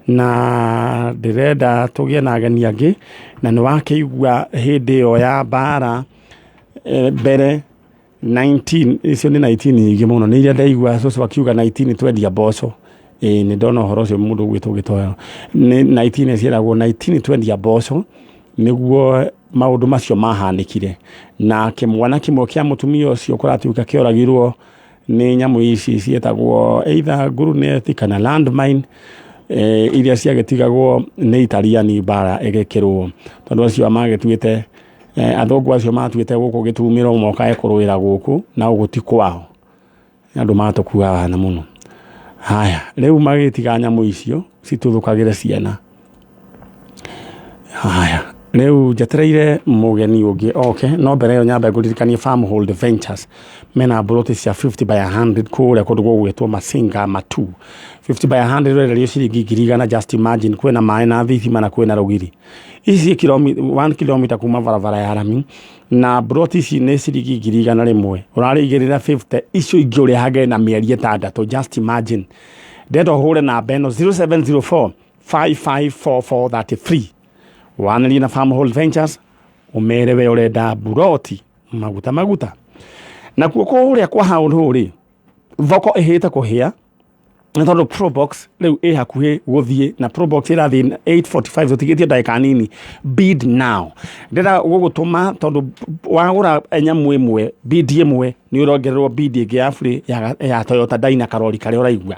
[SPEAKER 2] na ndĩrenda tũgĩe na ageni angĩ, na nĩ wakĩigua hĩndĩ ĩyo ya mbara, mbere 19 icio nĩ 19 nyingĩ mũno, nĩ iria ndaigua cũcũ akiuga 19 twendia mboco. Ĩĩ, nĩ ndona ũhoro ũcio, mũndũ ũgwĩtwo Gĩtoyo, nĩ 19 ciĩragwo 19 twendia mboco nĩguo maũndũ macio mahanĩkire, na kĩmwana kĩmwe kĩa mũtumia ũcio kũratuĩka kĩoragirwo nĩ nyamũ ici ciĩtagwo either guruneti kana landmine, iria ciagĩtigagwo nĩ Italiani mbara ĩgĩkĩrwo, tondũ acio magĩtuĩte, athũngũ acio matuĩte gũkũ gĩtumĩro mokae kũrũĩra gũkũ na gũkũ ti kwao. Andũ matũkuaga na mũno. Haya, rĩu magĩtiga nyamũ icio cituthũkagĩre ciana. Haya, rĩu njetereire mũgeni ũngĩ oke, no mbere ĩyo nyambe ngũririkanie Farmhold Ventures mena mburoti cia 50 by 100 kũrĩa kũndũ gũgwĩtwo Masinga Matu. 50 by 100 ũrenderio ciringi 100,000. Just imagine, kwĩna maĩ na thitima na kwĩna rũgiri. Ici 1 kilomita kuma barabara ya rami, na mburoti ici nĩ ciringi 100,000, ũrarĩigĩrĩra 50, icio ingĩ ũrĩhage na mĩeri 6. Just imagine. Ndenda ũhũre namba ĩno 0704 554433, wanĩrie na Farmhold Ventures, ũmere we ũrenda mburoti maguta maguta. Nakuo kũrĩa kwa haũndũ rĩ, thoko ĩhĩte kũhĩa nĩ tondũ Probox rĩu ĩ hakuhĩ gũthiĩ, na Probox ĩrathiĩ 8:45, tũtigĩtie ndagĩka nini. Bid now, ndĩrenda gũgũtũma tondũ wagũra nyamũ ĩmwe, bid ĩmwe, nĩ ũrongererwo bid ĩngĩ ya free ya Toyota Dyna, karori karĩa ũraigua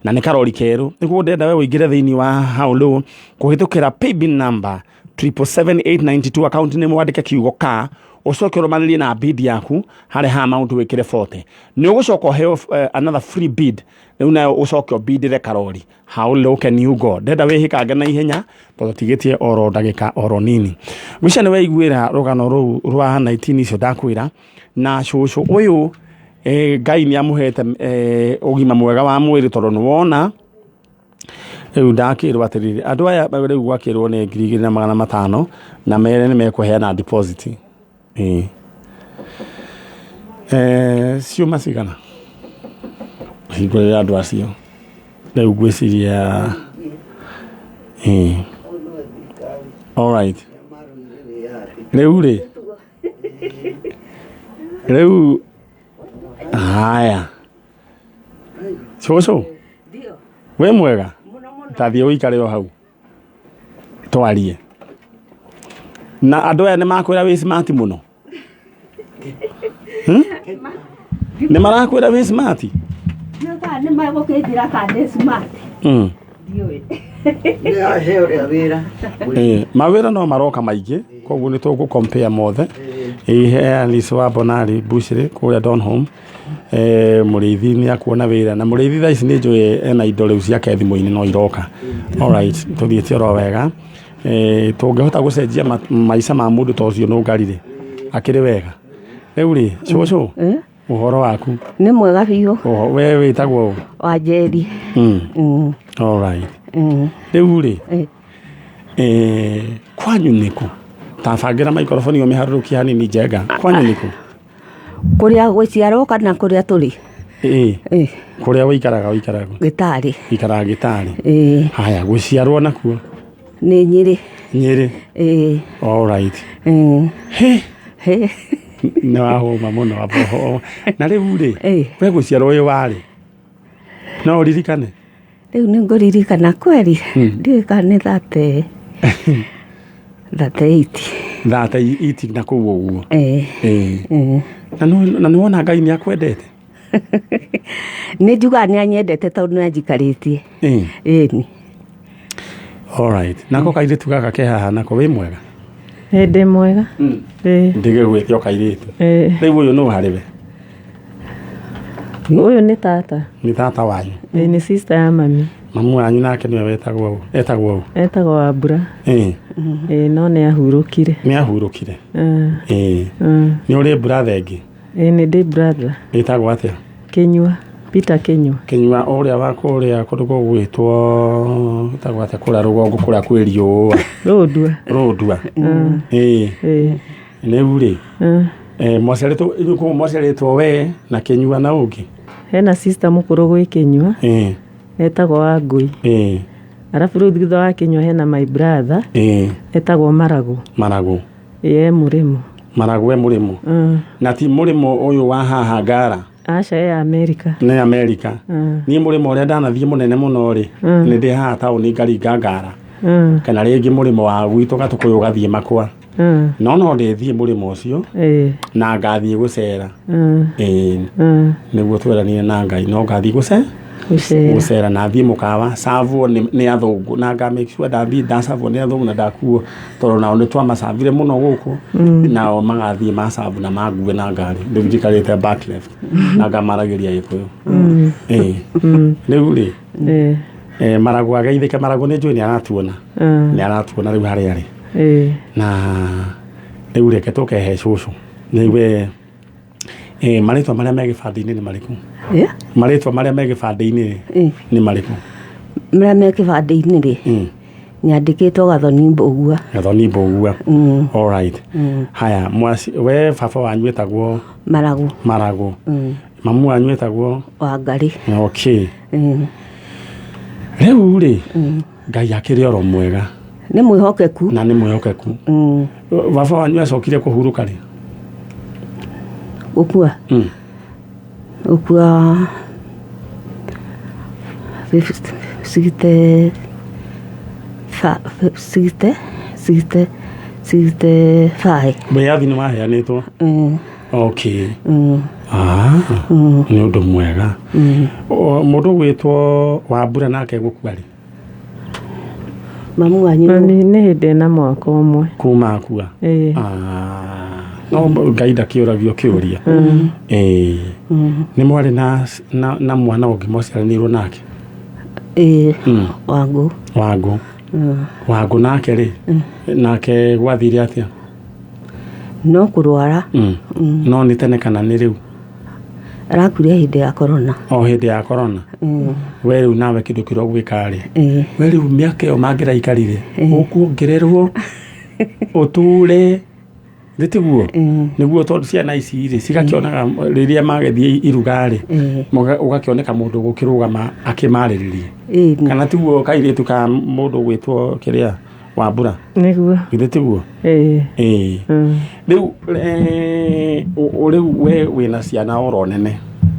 [SPEAKER 2] na nĩ karori kerũ. Nĩguo ndĩrenda we ũingĩre thĩinĩ wa haũndũ kũhĩtũkĩra paybill number 777892, account nĩ mwandĩke kiugo ka, ũcoke ũrũmanĩrie na bid yaku harĩa ha amount wĩkĩre 40, nĩ ũgũcoka ũheo another free bid, rĩu nayo ũcoke ũbindĩre karori. How low can you go? Ndenda wĩhĩkange na ihenya tondũ tigĩtie oro ndagĩka oro nini. Mwica nĩ weiguĩra rũgano rũu rwa 19 icio ndakwĩra, na cũcũ ũyũ, Ngai nĩ amũhete ũgima mwega wa mwĩrĩ, tondũ nĩ wona rĩu ndakĩrwo atĩrĩrĩ, andũ aya rĩu gwakĩrwo nĩ 2,500 na mere nĩ mekũheana deposit. Ĩĩ. Ciuma cigana hingũrĩra andũ acio rĩu ngwĩciria. Ĩĩ, alright, rĩu rĩ, rĩu haya, cũcũ wĩ mwega, tathiĩ ũikare o hau twarie na andũ aya. Nĩ makwĩra wĩ smart mũno. Nĩ marakwĩra wĩ smart?
[SPEAKER 6] Nĩ magũkĩnjĩra kana nĩ smart. Ndiũĩ.
[SPEAKER 7] Nĩ ũrĩa wĩra.
[SPEAKER 2] Mawĩra no maroka maingĩ, koguo nĩ tũgũ compare mothe. Ĩ, he Alice wa Bonari Bushiri kũrĩa Donholm, Mũrĩithi nĩ akuona wĩra, na Mũrĩithi thaa ici nĩ njũĩ ena indo rĩu ciake thimũ-inĩ no iroka. Alright, tũthiĩte oro wega. Tũngĩhota gũcenjia maica ma mũndũ ta ũcio nũngarire akĩrĩ wega. Rĩu rĩ, cũcũ, Ũhoro waku?
[SPEAKER 6] Nĩ mwega biũ.
[SPEAKER 2] Ũho- We wĩtagwo ũ?
[SPEAKER 6] Wanjeri.
[SPEAKER 2] All right. Rĩu rĩ, kwanyu nĩkũ? Tabangĩra maikoroboni ũmĩharũrũkie hanini njenga. Kwanyu nĩkũ?
[SPEAKER 6] Kũrĩa gũciarwo kana kũrĩa tũrĩ?
[SPEAKER 2] Ĩĩ. Kũrĩa ũikaraga ũikaraga?
[SPEAKER 6] Gĩtarĩ.
[SPEAKER 2] Ikaraga Gĩtarĩ.
[SPEAKER 6] Ĩĩ.
[SPEAKER 2] Haya, gũciarwo nakuo?
[SPEAKER 6] Nĩ Nyĩrĩ.
[SPEAKER 2] Nyĩrĩ.
[SPEAKER 6] Ĩĩ.
[SPEAKER 2] All right. He.
[SPEAKER 6] He.
[SPEAKER 2] Nĩ wahũma mũno abo. Na rĩu rĩ, we gũciarwo wĩ warĩ? No ũririkane?
[SPEAKER 6] Rĩu nĩ ngũririkana kweri. Ndiũĩ kana nĩ 38.
[SPEAKER 2] 38 na kũu ũguo.
[SPEAKER 6] Ĩĩ.
[SPEAKER 2] Ĩĩ. Na nĩ wona Ngai nĩ akwendete?
[SPEAKER 6] Nĩ njugaga nĩ anyendete tondũ nĩ anjikarĩtie.
[SPEAKER 2] Ĩĩ.
[SPEAKER 6] Ĩni.
[SPEAKER 2] All right. Nako kairĩtu gaka ke haha nako wĩ mwega?
[SPEAKER 8] Ĩ ndĩ mwega. Ĩ.
[SPEAKER 2] Ndigĩgwĩte o kairĩtu.
[SPEAKER 8] Ĩ.
[SPEAKER 2] Rĩu ũyũ nũ harĩ we?
[SPEAKER 8] Ũyũ nĩ tata.
[SPEAKER 2] Nĩ tata wanyu.
[SPEAKER 8] Ĩ nĩ sister ya mami.
[SPEAKER 2] Mamu wanyu nake nĩwe wetagwo ũ? Etagwo ũ?
[SPEAKER 8] Etagwo Wambura.
[SPEAKER 2] Ĩĩ.
[SPEAKER 8] Ĩ no nĩ ahurũkire.
[SPEAKER 2] Nĩ ahurũkire. Ĩĩ. Nĩ ũrĩ brother ĩngĩ?
[SPEAKER 8] Ĩ nĩ ndĩ brother.
[SPEAKER 2] Ĩtagwo atĩa?
[SPEAKER 8] Kĩnyua. Peter Kĩnyua.
[SPEAKER 2] Kĩnyua ũrĩa wa kũrĩa kũndũ gũgwĩtwo ĩtagwo atĩa kũrĩa rũgongo kũrĩa kwĩ riũa.
[SPEAKER 8] Rũndua.
[SPEAKER 2] Rũndua. Ĩĩ.
[SPEAKER 8] Ĩ.
[SPEAKER 2] Rĩu rĩ, mwaciarĩtwo inyuĩ kũu mwaciarĩtwo we na Kĩnyua na ũngĩ?
[SPEAKER 8] Hena sister mũkũrũ gwĩ Kĩnyua.
[SPEAKER 2] Ĩĩ.
[SPEAKER 8] Etagwo Wangũi.
[SPEAKER 2] Ĩĩ.
[SPEAKER 8] Arabu rĩu thutha wa Kĩnyua hena my brother.
[SPEAKER 2] Ĩĩ.
[SPEAKER 8] Etagwo Maragũ.
[SPEAKER 2] Maragũ.
[SPEAKER 8] Ĩ e mũrĩmo.
[SPEAKER 2] Maragũ e mũrĩmo. Na ti mũrĩmo ũyũ wa haha Ngara?
[SPEAKER 8] Aca e Amerika.
[SPEAKER 2] Nĩ Amerika. Niĩ mũrĩmo ũrĩa ndanathiĩ mũnene mũno rĩ, nĩ ndĩ haha taũni ngaringa Ngara. Kana rĩngĩ mũrĩmo wa gwitũ Gatũkũyũ ũgathiĩ Makwa. No no ndĩthiĩ mũrĩmo ũcio na ngathiĩ gũcera. Ĩĩ. Nĩguo tweranire na Ngai no ngathiĩ gũcera. Gũcera na thiĩ mũkawa cavwo nĩ athũngũ na nga make sure ndathiĩ ndacavwo nĩ athũngũ na ndakuo tondũ nao nĩ twamacavire mũno gũkũ nao magathiĩ macabu na mangue na ngari rĩu njikarĩte back left na ngamaragĩria Gĩkũyũ. Ĩĩ. Rĩu rĩ, Maragũ ageithĩke. Maragũ nĩ njũĩ nĩ aratuona. Nĩ aratuona rĩu harĩa arĩ. Na rĩu reke tũkehe cũcũ. Rĩu we marĩtwa marĩa me gĩbandĩ-inĩ nĩ marĩkũ? Marĩtwa marĩa me gĩbandĩ-inĩ nĩ marĩkũ?
[SPEAKER 6] Marĩa me kĩbandĩ-inĩ rĩ, nyandĩkĩtwo Gathoni Mbũgua.
[SPEAKER 2] Gathoni Mbũgua. All right. Haya, we baba wanyu etagwo?
[SPEAKER 6] Maragũ.
[SPEAKER 2] Maragũ. Mamu wanyu etagwo?
[SPEAKER 6] Wangarĩ.
[SPEAKER 2] Okay. Rĩu rĩ, Ngai akĩrĩ oro mwega.
[SPEAKER 6] Nĩ mwĩhokeku.
[SPEAKER 2] Na nĩ mwĩhokeku. Baba wanyu acokire kũhurũka rĩ?
[SPEAKER 6] Gũkua. Gũkua 65.
[SPEAKER 2] Wĩyathi nĩ waheanĩtwo? Okay. Nĩ ũndũ mwega. Mũndũ ũgwĩtwo Wambura nake gũkua rĩ?
[SPEAKER 6] Mamu wanyu.
[SPEAKER 8] Mami nĩ hĩndĩ ĩna mwaka ũmwe.
[SPEAKER 2] Kuma akua?
[SPEAKER 8] Ĩĩ.
[SPEAKER 2] No Ngai ndakĩũragio kĩũria. Ĩĩ. Nĩ mwarĩ na mwana ũngĩ mwaciaranĩirwo nake?
[SPEAKER 6] Ĩĩ. Wangũ.
[SPEAKER 2] Wangũ. Wangũ nake rĩ? Nake gwathire atĩa?
[SPEAKER 6] No kũrwara.
[SPEAKER 2] No nĩ tene kana nĩ rĩu?
[SPEAKER 6] Arakuire hĩndĩ ya corona.
[SPEAKER 2] O hĩndĩ ya corona. We rĩu nawe kĩndũ kĩrĩa ũgwĩka rĩ? We rĩu mĩaka ĩyo mangĩraikarire ũkuongererwo ũtũre nĩ tiguo? Nĩguo tondũ ciana ici rĩ cigakĩonaga rĩrĩa magĩthiĩ iruga rĩ, ũgakĩoneka mũndũ gũkĩrũgama akĩmarĩrĩria. Kana tiguo kairĩtu ka mũndũ gwĩtwo kĩrĩa Wambura?
[SPEAKER 8] Nĩguo.
[SPEAKER 2] Githĩ tiguo?
[SPEAKER 8] Ĩĩ.
[SPEAKER 2] Rĩu rĩu we wĩna ciana oro nene.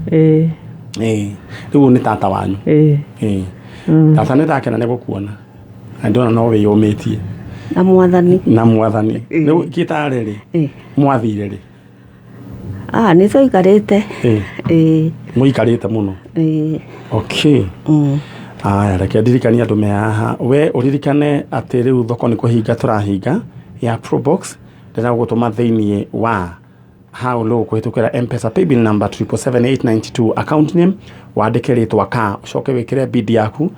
[SPEAKER 8] Ĩĩ.
[SPEAKER 2] Ĩĩ. Rĩu nĩ tata wanyu.
[SPEAKER 8] Ĩĩ.
[SPEAKER 2] Ĩĩ. Tata nĩ ndakena nĩ gũkuona. Na ndona no wĩyũmĩtie.
[SPEAKER 6] Na mwathani.
[SPEAKER 2] Na mwathani. Rĩu gĩtarĩ rĩ? Mwathire rĩ?
[SPEAKER 6] Nĩ twaikarĩte.
[SPEAKER 2] Ĩĩ. Mũikarĩte mũno.
[SPEAKER 6] Ĩĩ.
[SPEAKER 2] Okay. Aya, reke ndirikanie andũ me haha. We ũririkane atĩ rĩu thoko nĩ kũhinga tũrahinga ya Probox ndĩragũtũma thĩiniĩ wa how low kũhĩtũkĩra M-Pesa paybill number 777892 account name wandĩke rĩtwa ka ũcoke wĩkĩre bid yaku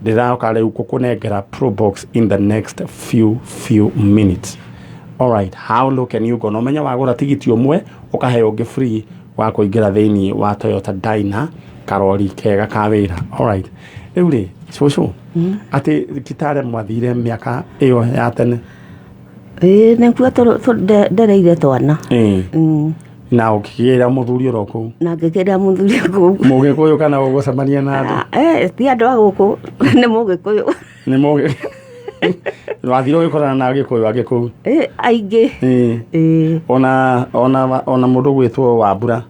[SPEAKER 2] ndĩroka rĩu gũkũnengera Probox in the next few minutes. All right, how low can you go? No menya wagũra tigiti ũmwe ũkaheo ũngĩ free Wa kũingĩra thĩinĩ wa Toyota Dyna, karori kega ka wĩra. Alright, rĩu rĩ, cũcũ, atĩ Kitale mwathire mĩaka ĩyo ya tene?
[SPEAKER 6] Ĩĩ, nĩkuo ndereire twana.
[SPEAKER 2] Na ũkĩgĩra mũthuri oro kũu?
[SPEAKER 6] Na ngĩkĩra mũthuri kũu.
[SPEAKER 2] Mũgĩkũyũ kana ũgũcemania na andũ?
[SPEAKER 6] Ah, ti andũ a gũkũ, nĩ mũgĩkũyũ.
[SPEAKER 2] Nĩ mũgĩ wathire ũgĩkorana na agĩkũyũ angĩ kũu?
[SPEAKER 6] Aingĩ.
[SPEAKER 2] Ona mũndũ gwĩtwo Wambura.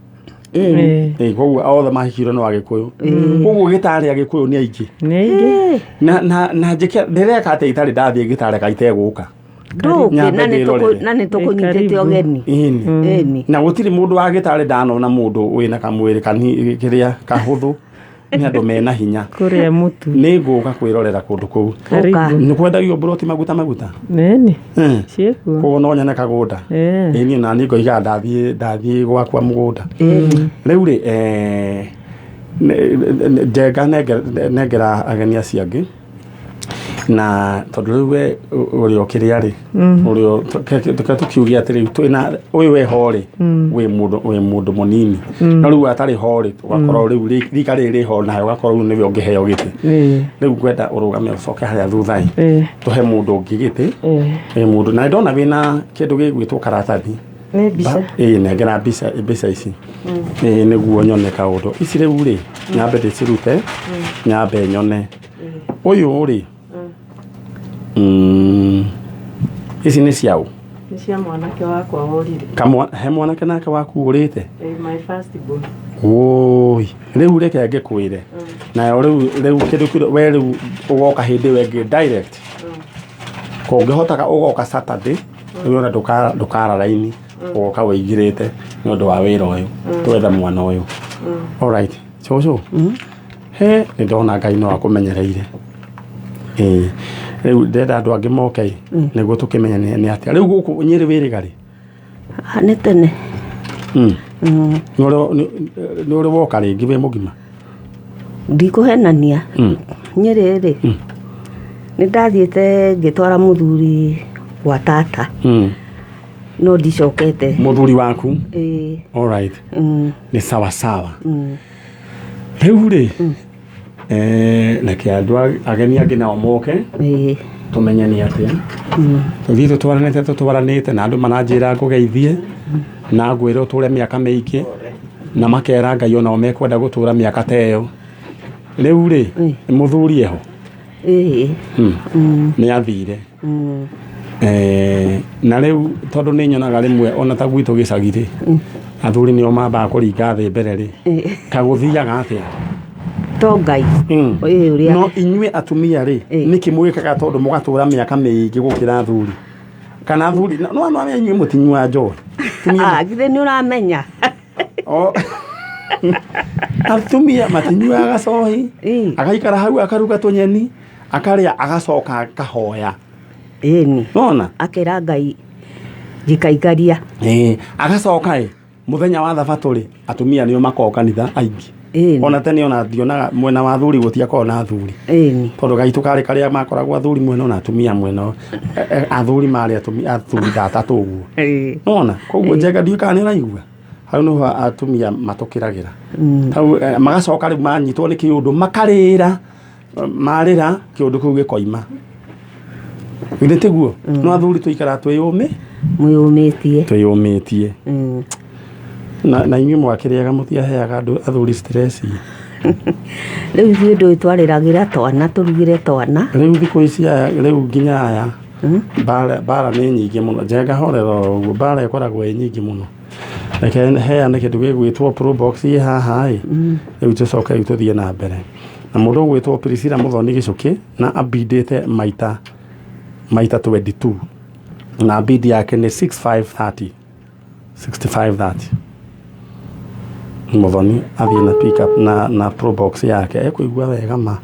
[SPEAKER 2] Koguo othe mahikirwo nĩ agĩkũyũ, koguo Gĩtarĩ agĩkũyũ nĩ aingĩ.
[SPEAKER 8] Nĩ aingĩ.
[SPEAKER 2] Na njĩke ndĩreka atĩa itarĩ ndathiĩ Gĩtarĩ kaitegũka?
[SPEAKER 6] Ndũke.
[SPEAKER 2] Nyambe ndĩrorere.
[SPEAKER 6] Na nĩ tũkũnyitĩte
[SPEAKER 8] Karibu.
[SPEAKER 6] ũgeni.
[SPEAKER 2] Ĩni.
[SPEAKER 6] Ĩni.
[SPEAKER 2] Na gũtirĩ mũndũ wa Gĩtarĩ ndanona mũndũ wĩna kamwĩrĩ kani kĩrĩa kahũthũ, nĩ andũ mena hinya.
[SPEAKER 8] Kũrĩa mũtu.
[SPEAKER 2] Nĩ ngũka kwĩrorera kũndũ kũu.
[SPEAKER 8] Karibu.
[SPEAKER 2] Nĩ kwendagio mburoti maguta maguta?
[SPEAKER 8] Nĩni. Ciĩkuo.
[SPEAKER 2] Koguo no nyone kagũnda? Ĩĩ, niĩ nani ngoigaga ndathiĩ gwakwa mũgũnda rĩu rĩ, njenga nengera ageni acio angĩ, na tondũ rĩu we ũrĩa ũkĩrĩa rĩ, ũrĩa reke tũkiuge atĩ rĩu twĩna ũyũ we ho rĩ, wĩ mũndũ mũnini, no rĩu atarĩ ho rĩ, ũgakorwo rĩu rika rĩrĩ rĩ ho nawe ũgakorwo rĩu nĩwe ũngĩheo gĩtĩ. Rĩu ngwenda ũrũgame ũcoke harĩa thutha ĩ, tũhe mũndũ ũngĩ gĩtĩ. Mũndũ na ndona wĩna kĩndũ gĩgwĩtwo karatathi.
[SPEAKER 8] Nĩ mbica.
[SPEAKER 2] Ĩĩ, nengera mbica ici. Ĩĩ, nĩguo nyone kaũndũ. Ici rĩu rĩ, nyambe ndĩcirute, nyambe nyone ũyũ rĩ, ici nĩ ciaũ?
[SPEAKER 8] Nĩ cia mwanake wakwa worire.
[SPEAKER 2] He mwanake nake waku ũrĩte?
[SPEAKER 8] My first born.
[SPEAKER 2] Woi, rĩu reke ngĩkwĩre nayo rĩu kĩndũ kĩu we rĩu ũgoka hĩndĩ ĩyo ĩngĩ direct, kũngĩhotaga ũgoka Saturday rĩu, ona ndũkara raini, ũgoka wĩingĩrĩte nĩ ũndũ wa wĩra ũyũ twetha mwana ũyũ. Alright, cũcũ, he nĩ ndona Ngai no akũmenyereire. Ĩĩ, rĩu ndĩrenda andũ angĩ moke ĩ, nĩguo tũkĩmenye nĩ atĩa rĩu gũkũ Nyĩrĩ wĩrĩga rĩ.
[SPEAKER 6] Ah, nĩ tene.
[SPEAKER 2] Nĩ ũrĩ woka rĩngĩ wĩ mũgima?
[SPEAKER 6] Ndikũhenania. Nyĩrĩ rĩ, nĩ ndathiĩte ngĩtwara mũthuri gwa tata, no ndicokete.
[SPEAKER 2] Mũthuri waku?
[SPEAKER 6] Ĩĩ.
[SPEAKER 2] Alright. Nĩ sawa sawa. Rĩu rĩ, reke andũ ageni angĩ nao moke, tũmenye nĩ atĩa. Tũthiĩ tũtwaranĩte na andũ maranjĩra ngũgeithie na ngwĩre ũtũre mĩaka mĩingĩ, na makera Ngai onao mekwenda gũtũra mĩaka ta ĩyo. Rĩu rĩ, mũthuri eho?
[SPEAKER 6] Ĩĩ.
[SPEAKER 2] Nĩ athire. Na rĩu tondũ nĩ nyonaga rĩmwe ona ta gwitũ gĩcagi rĩ, athuri nĩo mambaga kũringa thĩ mbere rĩ, kagũthiaga atĩa?
[SPEAKER 6] To Ngai. Ĩĩ, ũrĩa.
[SPEAKER 2] No inyuĩ atumia rĩ, nĩkĩ mwĩkaga tondũ mũgatũra mĩaka mĩingĩ gũkĩra athuri? Kana athuri no no inyuĩ mũtinyua njohi?
[SPEAKER 6] Ah, githĩ nĩ ũramenya?
[SPEAKER 2] Atumia matinyuaga cohi, agaikara hau akaruga tũnyeni akarĩa agacoka akahoya.
[SPEAKER 6] Ĩni.
[SPEAKER 2] Nona.
[SPEAKER 6] Akera Ngai njikaikaria.
[SPEAKER 2] Ĩĩ, agacoka ĩ mũthenya wa thabatũ rĩ, atumia nĩo makoragwo kanitha aingĩ. Ona tene ona ndionaga mwena wa athuri gũtiakoragwo na athuri, tondũ gaitũ karĩ karĩa makoragwo athuri mwena na atumia mwena. Athuri marĩ atumia athuri atatũ ũguo. Nona koguo njenga ndiũĩ kana nĩ ũraigua hau nĩho atumia matũkĩragĩra hau, magacoka rĩu manyitwo nĩ kĩũndũ makarĩra, marĩra kĩũndũ kĩu gĩkoima. Githĩ tiguo? No athuri tũikaraga twĩyũmĩ
[SPEAKER 6] Mwĩyũmĩtie.
[SPEAKER 2] Twĩyũmĩtie. Na inyuĩ mwakĩrĩaga mũtiaheaga andũ athuri stress?
[SPEAKER 6] Rĩu ithuĩ ndũĩ twarĩragĩra twana tũrugĩre twana.
[SPEAKER 2] Rĩu thikũ ici aya rĩu nginya aya mbara nĩ nyingĩ mũno. Njenga horera o ũguo, mbara ĩkoragwo ĩ nyingĩ mũno. Reke heane kĩndũ gĩgwĩtwo Probox ĩ haha ĩ, rĩu tũcoke rĩu tũthiĩ na mbere na mũndũ ũgwĩtwo Priscilla Mũthoni Gĩcũkĩ, na ambindĩte maita 22, na bid yake nĩ 6530, 6530. Mũthoni athiĩ na pickup na Probox yake ekũigua wega ma.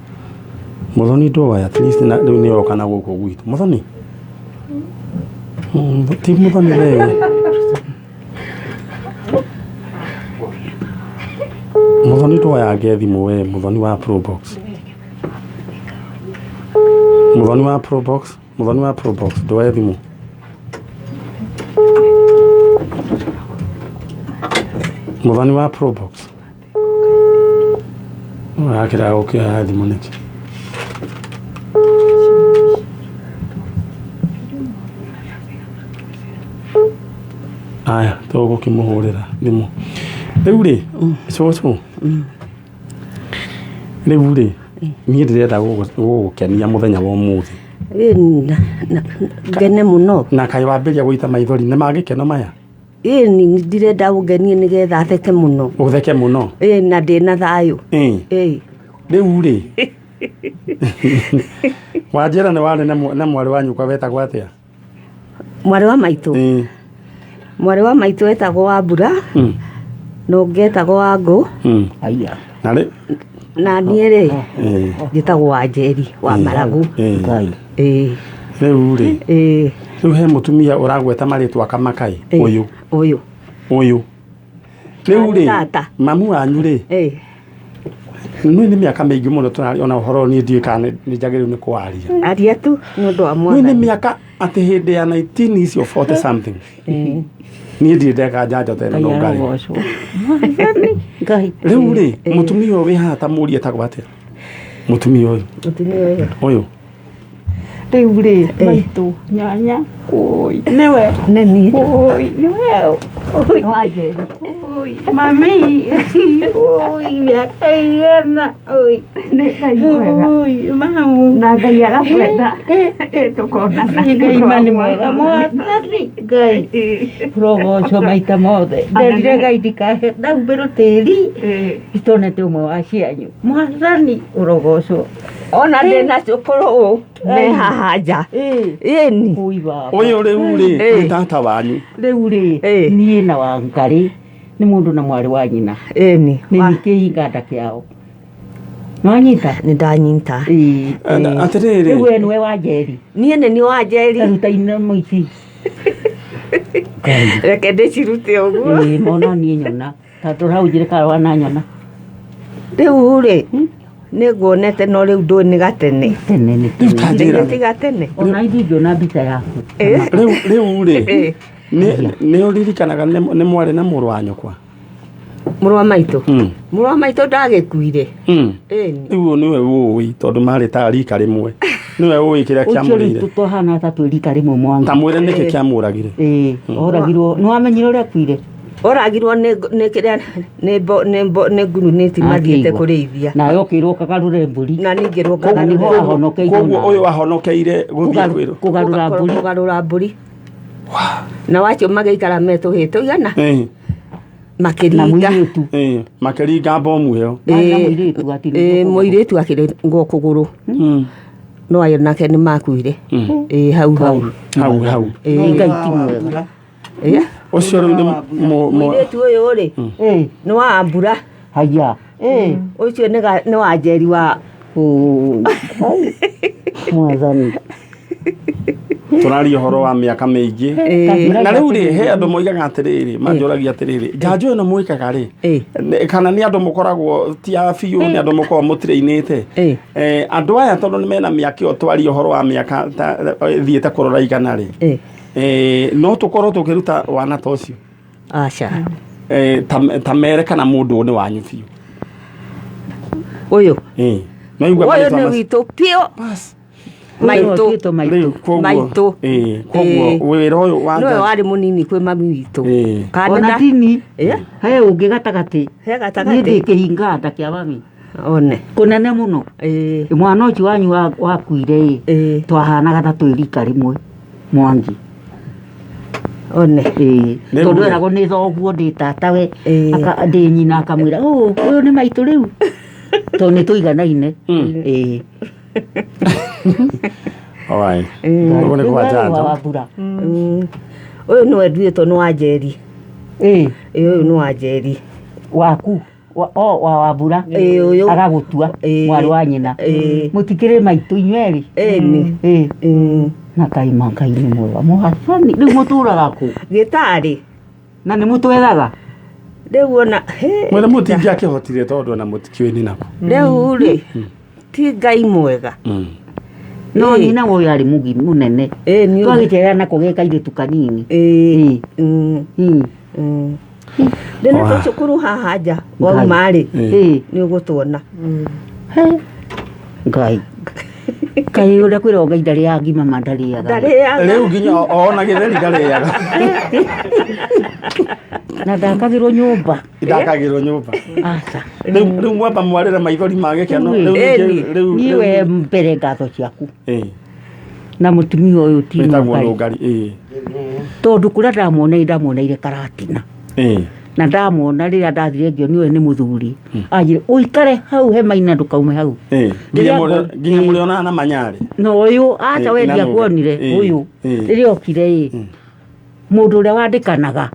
[SPEAKER 2] Mũthoni ndũĩ at least na rĩu nĩ oka na gũkũ gwitũ. Mũthoni, ti Mũthoni wewe, Mũthoni ndwoyange thimũ we. Mũthoni wa Probox, Mũthoni wa Probox, Mũthoni wa Probox, ndwoe thimũ. Mũthoni wa Probox ũrakĩra gũkĩoya thimũ nĩkĩ? Aya, tũgũkĩmũhũrĩra thimũ rĩu rĩ. Cũcũ, rĩu rĩ, niĩ ndĩrenda gũgũkenia mũthenya wa ũmũthĩ.
[SPEAKER 6] Ĩni, ngene mũno.
[SPEAKER 2] Na kaĩ wambĩrĩria gũita maithori nĩ ma gĩkeno maya?
[SPEAKER 6] Ĩni, ndirenda ũngenie nĩgetha theke mũno.
[SPEAKER 2] Ũtheke mũno?
[SPEAKER 6] Ĩ, na ndĩna thayũ. Ĩ.
[SPEAKER 2] Rĩu rĩ, wanjĩra nĩ warĩ na mwarĩ wa nyũkwa wetagwo atĩa?
[SPEAKER 6] Mwarĩ wa maitũ? Mwarĩ wa maitũ etagwo Wambura, na ũngĩ etagwo Wangũ.
[SPEAKER 4] Aya.
[SPEAKER 2] Na rĩ
[SPEAKER 6] Na niĩ rĩ, njĩtagwo Wanjeri wa Maragu. Ĩ.
[SPEAKER 2] Rĩu rĩ, rĩu he mũtumia ũragweta marĩtwa Kamakai ũyũ.
[SPEAKER 6] Ũyũ.
[SPEAKER 2] Ũyũ rĩu rĩ,
[SPEAKER 6] Tata.
[SPEAKER 2] Mamu wanyu rĩ, nĩ mĩaka mĩingĩ mũno tũraria ona ũhoro ũyũ, niĩ ndiũĩ kana nĩ njagĩrĩirwo nĩ kwaria.
[SPEAKER 6] Aria tu nĩ ũndũ wa
[SPEAKER 2] Nĩ
[SPEAKER 6] Mwathani.
[SPEAKER 2] mĩaka atĩ hĩndĩ ya 19 icio 40 something, niĩ ndirĩ ndeka njanjo ta ĩno no ngarĩ.
[SPEAKER 4] Ngai.
[SPEAKER 2] Rĩu rĩ, mũtumia ũyũ wĩ haha, ta mũrie etagwo atĩa mũtumia ũyũ?
[SPEAKER 6] Mũtumia ũyũ.
[SPEAKER 2] Ũyũ.
[SPEAKER 7] Rĩu rĩ, maitũ nyanya ũi nĩwe.
[SPEAKER 6] Nĩ niĩ.
[SPEAKER 7] Ũi nĩwe. Ũi
[SPEAKER 6] Wanjeri.
[SPEAKER 7] Ũi mami, ũi mĩaka igana, ũi
[SPEAKER 8] Nĩ Ngai mwega.
[SPEAKER 7] Ũi mamu.
[SPEAKER 8] Na Ngai agakwenda tũkonana.
[SPEAKER 7] Ngai ma nĩ mwega, Mwathani Ngai rogocwo maita mothe. Nderire Ngai ndikahe ndahumbĩrwo tĩri itonete ũmwe wa cianyu. Mwathani ũrogocwo.
[SPEAKER 6] Ona ndĩna cũkũrũ ũũ me haha nja. Ĩni.
[SPEAKER 2] Ũyũ rĩu rĩ, nĩ tata wanyu?
[SPEAKER 4] Rĩu rĩ, niĩ na Wangarĩ nĩ mũndũ na mwarĩ wa nyina.
[SPEAKER 6] Ĩni.
[SPEAKER 4] Nĩ kĩhinga nda kĩao. Nĩwanyita?
[SPEAKER 6] Nĩ ndanyita.
[SPEAKER 2] Atĩrĩrĩ.
[SPEAKER 4] Rĩu we nĩwe Wanjeri.
[SPEAKER 6] Niĩ nĩ niĩ Wanjeri.
[SPEAKER 4] Ruta inamo ici.
[SPEAKER 6] Reke ndĩcirute ũguo.
[SPEAKER 4] Ĩĩ, mona niĩ nyona. Tondũ hau njĩrĩ kana wananyona.
[SPEAKER 6] Rĩu rĩ, nĩ nguonete no rĩu ndũĩ nĩ gatene.
[SPEAKER 4] Tene nĩ
[SPEAKER 2] Rĩu ta njĩra.
[SPEAKER 6] Nĩ gatene.
[SPEAKER 4] Ona ithuĩ ingĩona mbica yaku.
[SPEAKER 2] Rĩu rĩ, nĩ ũririkanaga nĩ mwarĩ na mũrũ wa nyũkwa?
[SPEAKER 6] Mũrũ wa maitũ. Mũrũ wa maitũ ndagĩkuire. Ĩni.
[SPEAKER 2] Rĩu ũyũ nĩwe ũĩ tondũ marĩ ta rika rĩmwe, nĩwe ũĩ kĩrĩa
[SPEAKER 4] Ũcio rĩu
[SPEAKER 2] kĩamũrĩire.
[SPEAKER 4] tũhana ta twĩ rika rĩmwe mwangi.
[SPEAKER 2] Ta mwĩre nĩkĩ kĩamũragire.
[SPEAKER 4] Ĩĩ, oragirwo. Nĩ wamenyire ũrĩa akuire?
[SPEAKER 6] Oragirwo nĩ kĩrĩa nĩ ngurunĩti mathiĩte kũrĩithia.
[SPEAKER 4] Nawe ũkĩrwo kagarũre mbũri.
[SPEAKER 6] Na ningĩ
[SPEAKER 4] Na nĩho ahonokeire.
[SPEAKER 2] Koguo ũyũ ahonokeire gũthiĩ kwĩrwo
[SPEAKER 4] kũgarũra mbũri.
[SPEAKER 6] Kũgarũra mbũri. Na wacio magĩikara metũhĩte ũigana
[SPEAKER 4] Na
[SPEAKER 6] makĩringa.
[SPEAKER 4] mũirĩtu.
[SPEAKER 2] Makĩringa bomu ĩyo.
[SPEAKER 6] Ĩ, mũirĩtu akĩringwo kũgũrũ, no ayo nake nĩ makuire. Ĩ, hau hau.
[SPEAKER 2] Hau hau.
[SPEAKER 6] Ĩ.
[SPEAKER 4] Ngai ti mwega.
[SPEAKER 6] Ĩ.
[SPEAKER 2] Ũcio rĩu nĩ
[SPEAKER 6] Mũirĩtu ũyũ rĩ, nĩ wa Mbura.
[SPEAKER 4] Haya.
[SPEAKER 6] Ũcio nĩ Wanjeri wa
[SPEAKER 4] Mwathani.
[SPEAKER 2] Tũraria ũhoro wa mĩaka mĩingĩ. Na rĩu rĩ, he andũ moigaga atĩrĩrĩ, manjũragia atĩrĩrĩ, njanjo ĩno mwĩkaga rĩ, kana nĩ andũ mũkoragwo ti a biũ, nĩ andũ mũkoragwo mũtirĩinĩte? Andũ aya tondũ nĩ mena mĩaka ĩyo twaria ũhoro wa mĩaka ta ĩthiĩte kũrora 100 rĩ, no tũkorwo tũkĩruta wana ta ũcio?
[SPEAKER 6] Aca.
[SPEAKER 2] Ta mere kana mũndũ ũyũ nĩ wanyu biũ.
[SPEAKER 6] Ũyũ.
[SPEAKER 2] No igua
[SPEAKER 6] Ũyũ
[SPEAKER 2] marĩtwa
[SPEAKER 6] nĩ
[SPEAKER 2] macio.
[SPEAKER 6] witũ biũ. Maitũ.
[SPEAKER 2] Rĩu koguo
[SPEAKER 6] Maitũ.
[SPEAKER 2] Koguo wĩra ũyũ wa
[SPEAKER 6] Nĩwe
[SPEAKER 2] njanjo-
[SPEAKER 6] warĩ mũnini kwĩ mami witũ. Kana
[SPEAKER 4] Ona tini he ũngĩ gatagatĩ.
[SPEAKER 6] He
[SPEAKER 4] Niĩ
[SPEAKER 6] gatagatĩ.
[SPEAKER 4] ndĩ kĩhinga nda kĩa mami.
[SPEAKER 6] One.
[SPEAKER 4] Kũnene mũno. Mwana ũcio wanyu wakuire ĩ, twahanaga ta twĩ rika rĩmwe mwangi.
[SPEAKER 6] One.
[SPEAKER 4] Ĩĩ.
[SPEAKER 2] Rĩu
[SPEAKER 4] Tondũ
[SPEAKER 2] rĩ.
[SPEAKER 4] eragwo nĩ thoguo, ndĩ tatawe, ndĩ nyina, akamwĩra ũũ ũyũ nĩ maitũ rĩu tondũ nĩ tũiganaine. Ĩĩ.
[SPEAKER 2] Alright. Ũguo nĩ kwa
[SPEAKER 4] Rĩu
[SPEAKER 2] njanjo.
[SPEAKER 4] wa Wambura.
[SPEAKER 6] Ũyũ nĩwe nduĩtwo nĩ Wanjeri.
[SPEAKER 4] Ĩĩ.
[SPEAKER 6] Ĩ, ũyũ nĩ Wanjeri.
[SPEAKER 4] Waku o wa Wambura.
[SPEAKER 6] Ĩĩ, ũyũ.
[SPEAKER 4] Agagũtua mwarĩ wa nyina. Mũtikĩrĩ maitũ inyuerĩ.
[SPEAKER 6] Ĩni.
[SPEAKER 4] Ĩĩ. Na kaima Ngai nĩ mwega Mwathani. Rĩu mũtũraga kũ?
[SPEAKER 6] Gĩtarĩ.
[SPEAKER 4] Na nĩ mũtwethaga?
[SPEAKER 6] Rĩu ona
[SPEAKER 2] Mwene mũtingĩakĩhotire tondũ ona mũtikĩũĩ nĩ nakũ.
[SPEAKER 6] Rĩu rĩ, ti Ngai mwega.
[SPEAKER 4] No nyina ũyũ arĩ mũnene. Twagĩcerera nako ge kairĩtu kanini.
[SPEAKER 6] Ĩĩ. Ndĩna tũcukuru haha nja wauma rĩ nĩ ũgũtuona.
[SPEAKER 4] Ngai Ngai ũrĩa kwĩrwo Ngai ndarĩaga ngima ma ndarĩaga.
[SPEAKER 6] Ndarĩaga.
[SPEAKER 2] Rĩu nginya ona gĩtheri ndarĩaga.
[SPEAKER 4] Na ndakagĩrwo nyũmba.
[SPEAKER 2] Ndakagĩrwo nyũmba.
[SPEAKER 4] Aca.
[SPEAKER 2] Rĩu mwamba mwarĩra maithori ma gĩkeno. Rĩu
[SPEAKER 4] niĩ we mbere ngatho ciaku.
[SPEAKER 2] Ĩĩ.
[SPEAKER 4] Na mũtumia ũyũ ti
[SPEAKER 2] Wĩtagwo Nũngari. Ĩĩ.
[SPEAKER 4] Tondũ kũrĩa ndamuoneire ndamuoneire Karatina.
[SPEAKER 2] Ĩĩ.
[SPEAKER 4] Na ndamwona rĩrĩa ndathire ngĩonio ũyũ nĩ mũthuri. Anjĩra ũikare hau hema-inĩ na ndũkaume hau.
[SPEAKER 2] Ĩĩ. Nginya mũrĩonana na manyarĩ.
[SPEAKER 4] Na ũyũ aca we ndiakuonire ũyũ. Rĩrĩa okire ĩ mũndũ ũrĩa wandĩkanaga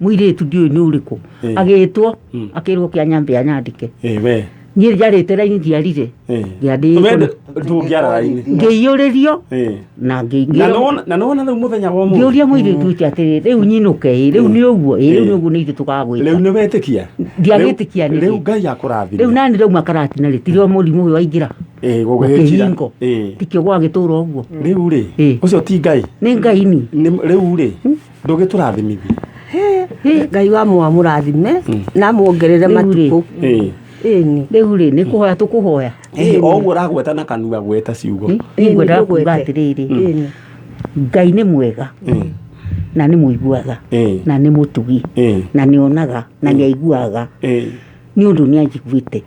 [SPEAKER 4] mũirĩtu ndiũĩ nĩ ũrĩkũ agĩtwo akĩrwo kĩa nyambe anyandĩke.
[SPEAKER 2] We.
[SPEAKER 4] Niĩ njarĩte raini ndiarire. Ngĩandĩkwo.
[SPEAKER 2] Ndũngĩara raini.
[SPEAKER 4] Ngĩiyũrĩrio na ngĩingĩra.
[SPEAKER 2] Na nĩwona rĩu mũthenya wa ũmũthĩ.
[SPEAKER 4] Ngĩũria mũirĩtu ũcio atĩrĩ rĩu nyinũke ĩ rĩu nĩ ũguo ĩ rĩu nĩ ũguo nĩ ithuĩ tũgagwĩka.
[SPEAKER 2] Rĩu nĩ wetĩkia.
[SPEAKER 4] Ndiagĩtĩkia nĩ.
[SPEAKER 2] Rĩu Ngai akũrathime.
[SPEAKER 4] Rĩu nani ndauma Karatina rĩ tirio mũrimũ ũyũ waingĩra.
[SPEAKER 2] Ĩĩ gũgĩkira.
[SPEAKER 4] Gũkĩhingo. Tikĩo gwagĩtũra ũguo.
[SPEAKER 2] Rĩu rĩ ũcio ti Ngai.
[SPEAKER 4] Nĩ Ngai ni.
[SPEAKER 2] Rĩu rĩ ndũgĩtũrathimithie.
[SPEAKER 6] Ngai wa mũamũrathime na muongerere matukũ.
[SPEAKER 4] Rĩu rĩ nĩ kũhoya tũkũhoya.
[SPEAKER 2] O ũguo ũragweta na kanua gweta ciugo.
[SPEAKER 4] Niĩ ngwendaga kuuga atĩrĩrĩ Ngai nĩ mwega na nĩ mũiguaga na nĩ mũtugi na nĩ onaga na nĩ aiguaga nĩ ũndũ nĩ anjiguĩte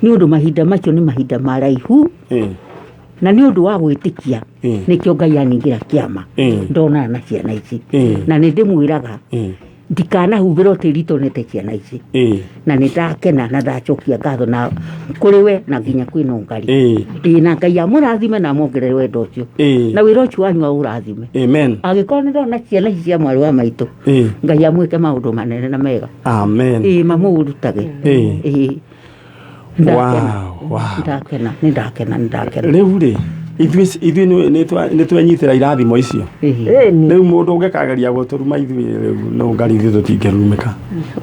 [SPEAKER 4] nĩ ũndũ mahinda macio nĩ mahinda maraihu na nĩ ũndũ wa gwĩtĩkia nĩkĩo Ngai aningĩra kĩama ndonana na ciana ici na nĩ ndĩmwĩraga ndikanahumbĩrwo tĩri tonete ciana ici na nĩ ndakena na ndacokia ngatho na kũrĩ we na nginya kwĩ Nũngari. Ĩĩ na Ngai amũrathime na amuongerere wendo ũcio na wĩra ũcio wanyu aũrathime.
[SPEAKER 2] Amen.
[SPEAKER 4] Angĩkorwo nĩ ndona ciana ici cia mwarĩ wa maitũ Ngai amwĩke maũndũ manene na mega.
[SPEAKER 2] Amen.
[SPEAKER 4] Ĩĩ mamũrutage. Ĩĩ.
[SPEAKER 2] Wow, wow.
[SPEAKER 4] Ndakena, nĩ ndakena, nĩ ndakena.
[SPEAKER 2] Rĩu rĩ ithuĩ nĩ twenyitĩra irathimo icio. Rĩu mũndũ ũngĩkageria gũtũruma ithuĩ rĩu Nũngari ithuĩ tũtingĩrumĩka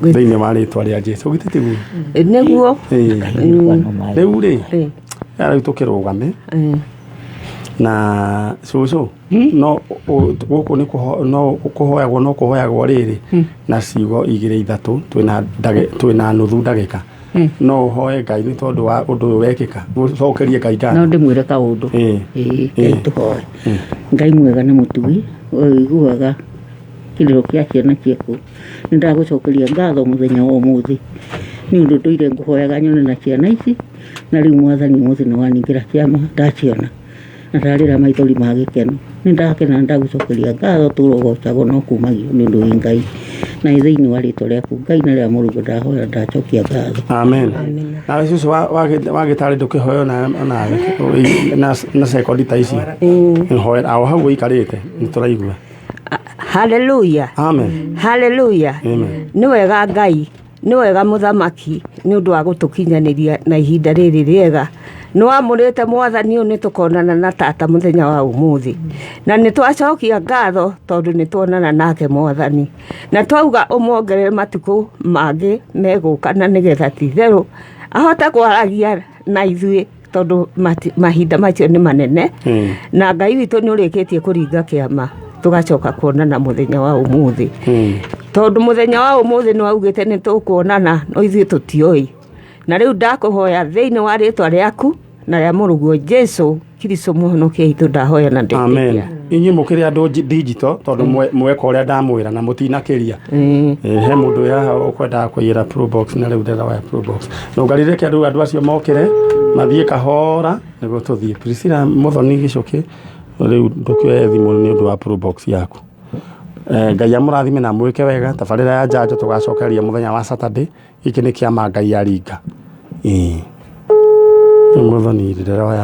[SPEAKER 2] thĩinĩ wa rĩtwa rĩa Jesũ. Githĩ tiguo?
[SPEAKER 6] Nĩguo.
[SPEAKER 2] Rĩu rĩ rĩu tũkĩrũgame na cũcũ no gũkũ nĩ no kũhoyagwo no kũhoyagwo rĩrĩ na ciugo igĩrĩ ithatũ twĩna nuthu ndagĩka. No ũhoe Ngai nĩ tondũ wa ũndũ ũyũ wekĩka ũcokerie Ngai ngatho.
[SPEAKER 4] No ndĩmwĩre kaũndũ. Ngai tũhoe. Ngai mwega na mũtugi ũiguaga kĩrĩro kĩa ciana ciaku. Nĩ ndagũcokeria ngatho mũthenya wa ũmũthĩ nĩ ũndũ ndũire ngũhoyaga nyone na ciana ici na rĩu Mwathani ũmũthĩ nĩ waningĩra kĩama ndaciona na ndarĩra maithori ma gĩkeno. Nĩ ndakena na ndagũcokeria ngatho tũrogocagwo no kumagio nĩ ũndũ wĩ Ngai na thĩinĩ wa rĩtwa rĩaku Ngai na rĩa Mũrungu ndahoya ndacokia ngatho.
[SPEAKER 2] Amen. Nawe cũcũ wa gĩtarĩ ndũkĩhoya onawe na sekondi ta icio. Hoera o hau ũikarĩte nĩ tũraigua.
[SPEAKER 6] Hallelujah.
[SPEAKER 2] Amen.
[SPEAKER 6] Hallelujah.
[SPEAKER 2] Amen.
[SPEAKER 6] Nĩ wega Ngai, nĩ wega mũthamaki nĩ ũndũ wa gũtũkinyanĩria na ihinda rĩrĩ rĩega. Nĩ wamũrĩte Mwathani ũyũ nĩ tũkonana na tata mũthenya wa ũmũthĩ. Na nĩ twacokia ngatho tondũ nĩ tuonana nake Mwathani. Na twauga ũmuongerere matukũ mangĩ megũka na nĩgetha ti itherũ ahote kwaragia na ithuĩ tondũ mahinda macio nĩ manene. Na Ngai witũ nĩ ũrĩkĩtie kũringa kĩama tũgacoka kuonana mũthenya wa ũmũthĩ. Tondũ mũthenya wa ũmũthĩ nĩ waugĩte nĩ tũkuonana no ithuĩ tũtiũĩ. Na rĩu ndakũhoya thĩinĩ wa rĩtwa rĩaku na rĩa Mũrũguo Jesũ Kristo mũhonokia witũ ndahoya na ndetĩkia.
[SPEAKER 2] Amen. Inyuĩ mũkĩrĩ andũ digital tondũ mweka ũrĩa ndamwĩra na mũtinakĩria. He mũndũ haha ũkwendaga kũiyĩra Probox na rĩu ndĩroya Probox. Nũngari reke rĩu andũ acio mokĩre mathiĩ kahora nĩguo tũthiĩ. Priscilla Mũthoni Gĩcũkĩ rĩu ndũkĩoye thimũ nĩ ũndũ wa Probox yaku. Ngai amũrathime na mwĩke wega. Tabarĩra ya njanjo tũgacokereria mũthenya wa Saturday. Gĩkĩ nĩ kĩama Ngai aringa. Rĩu Mũthoni ndĩroya.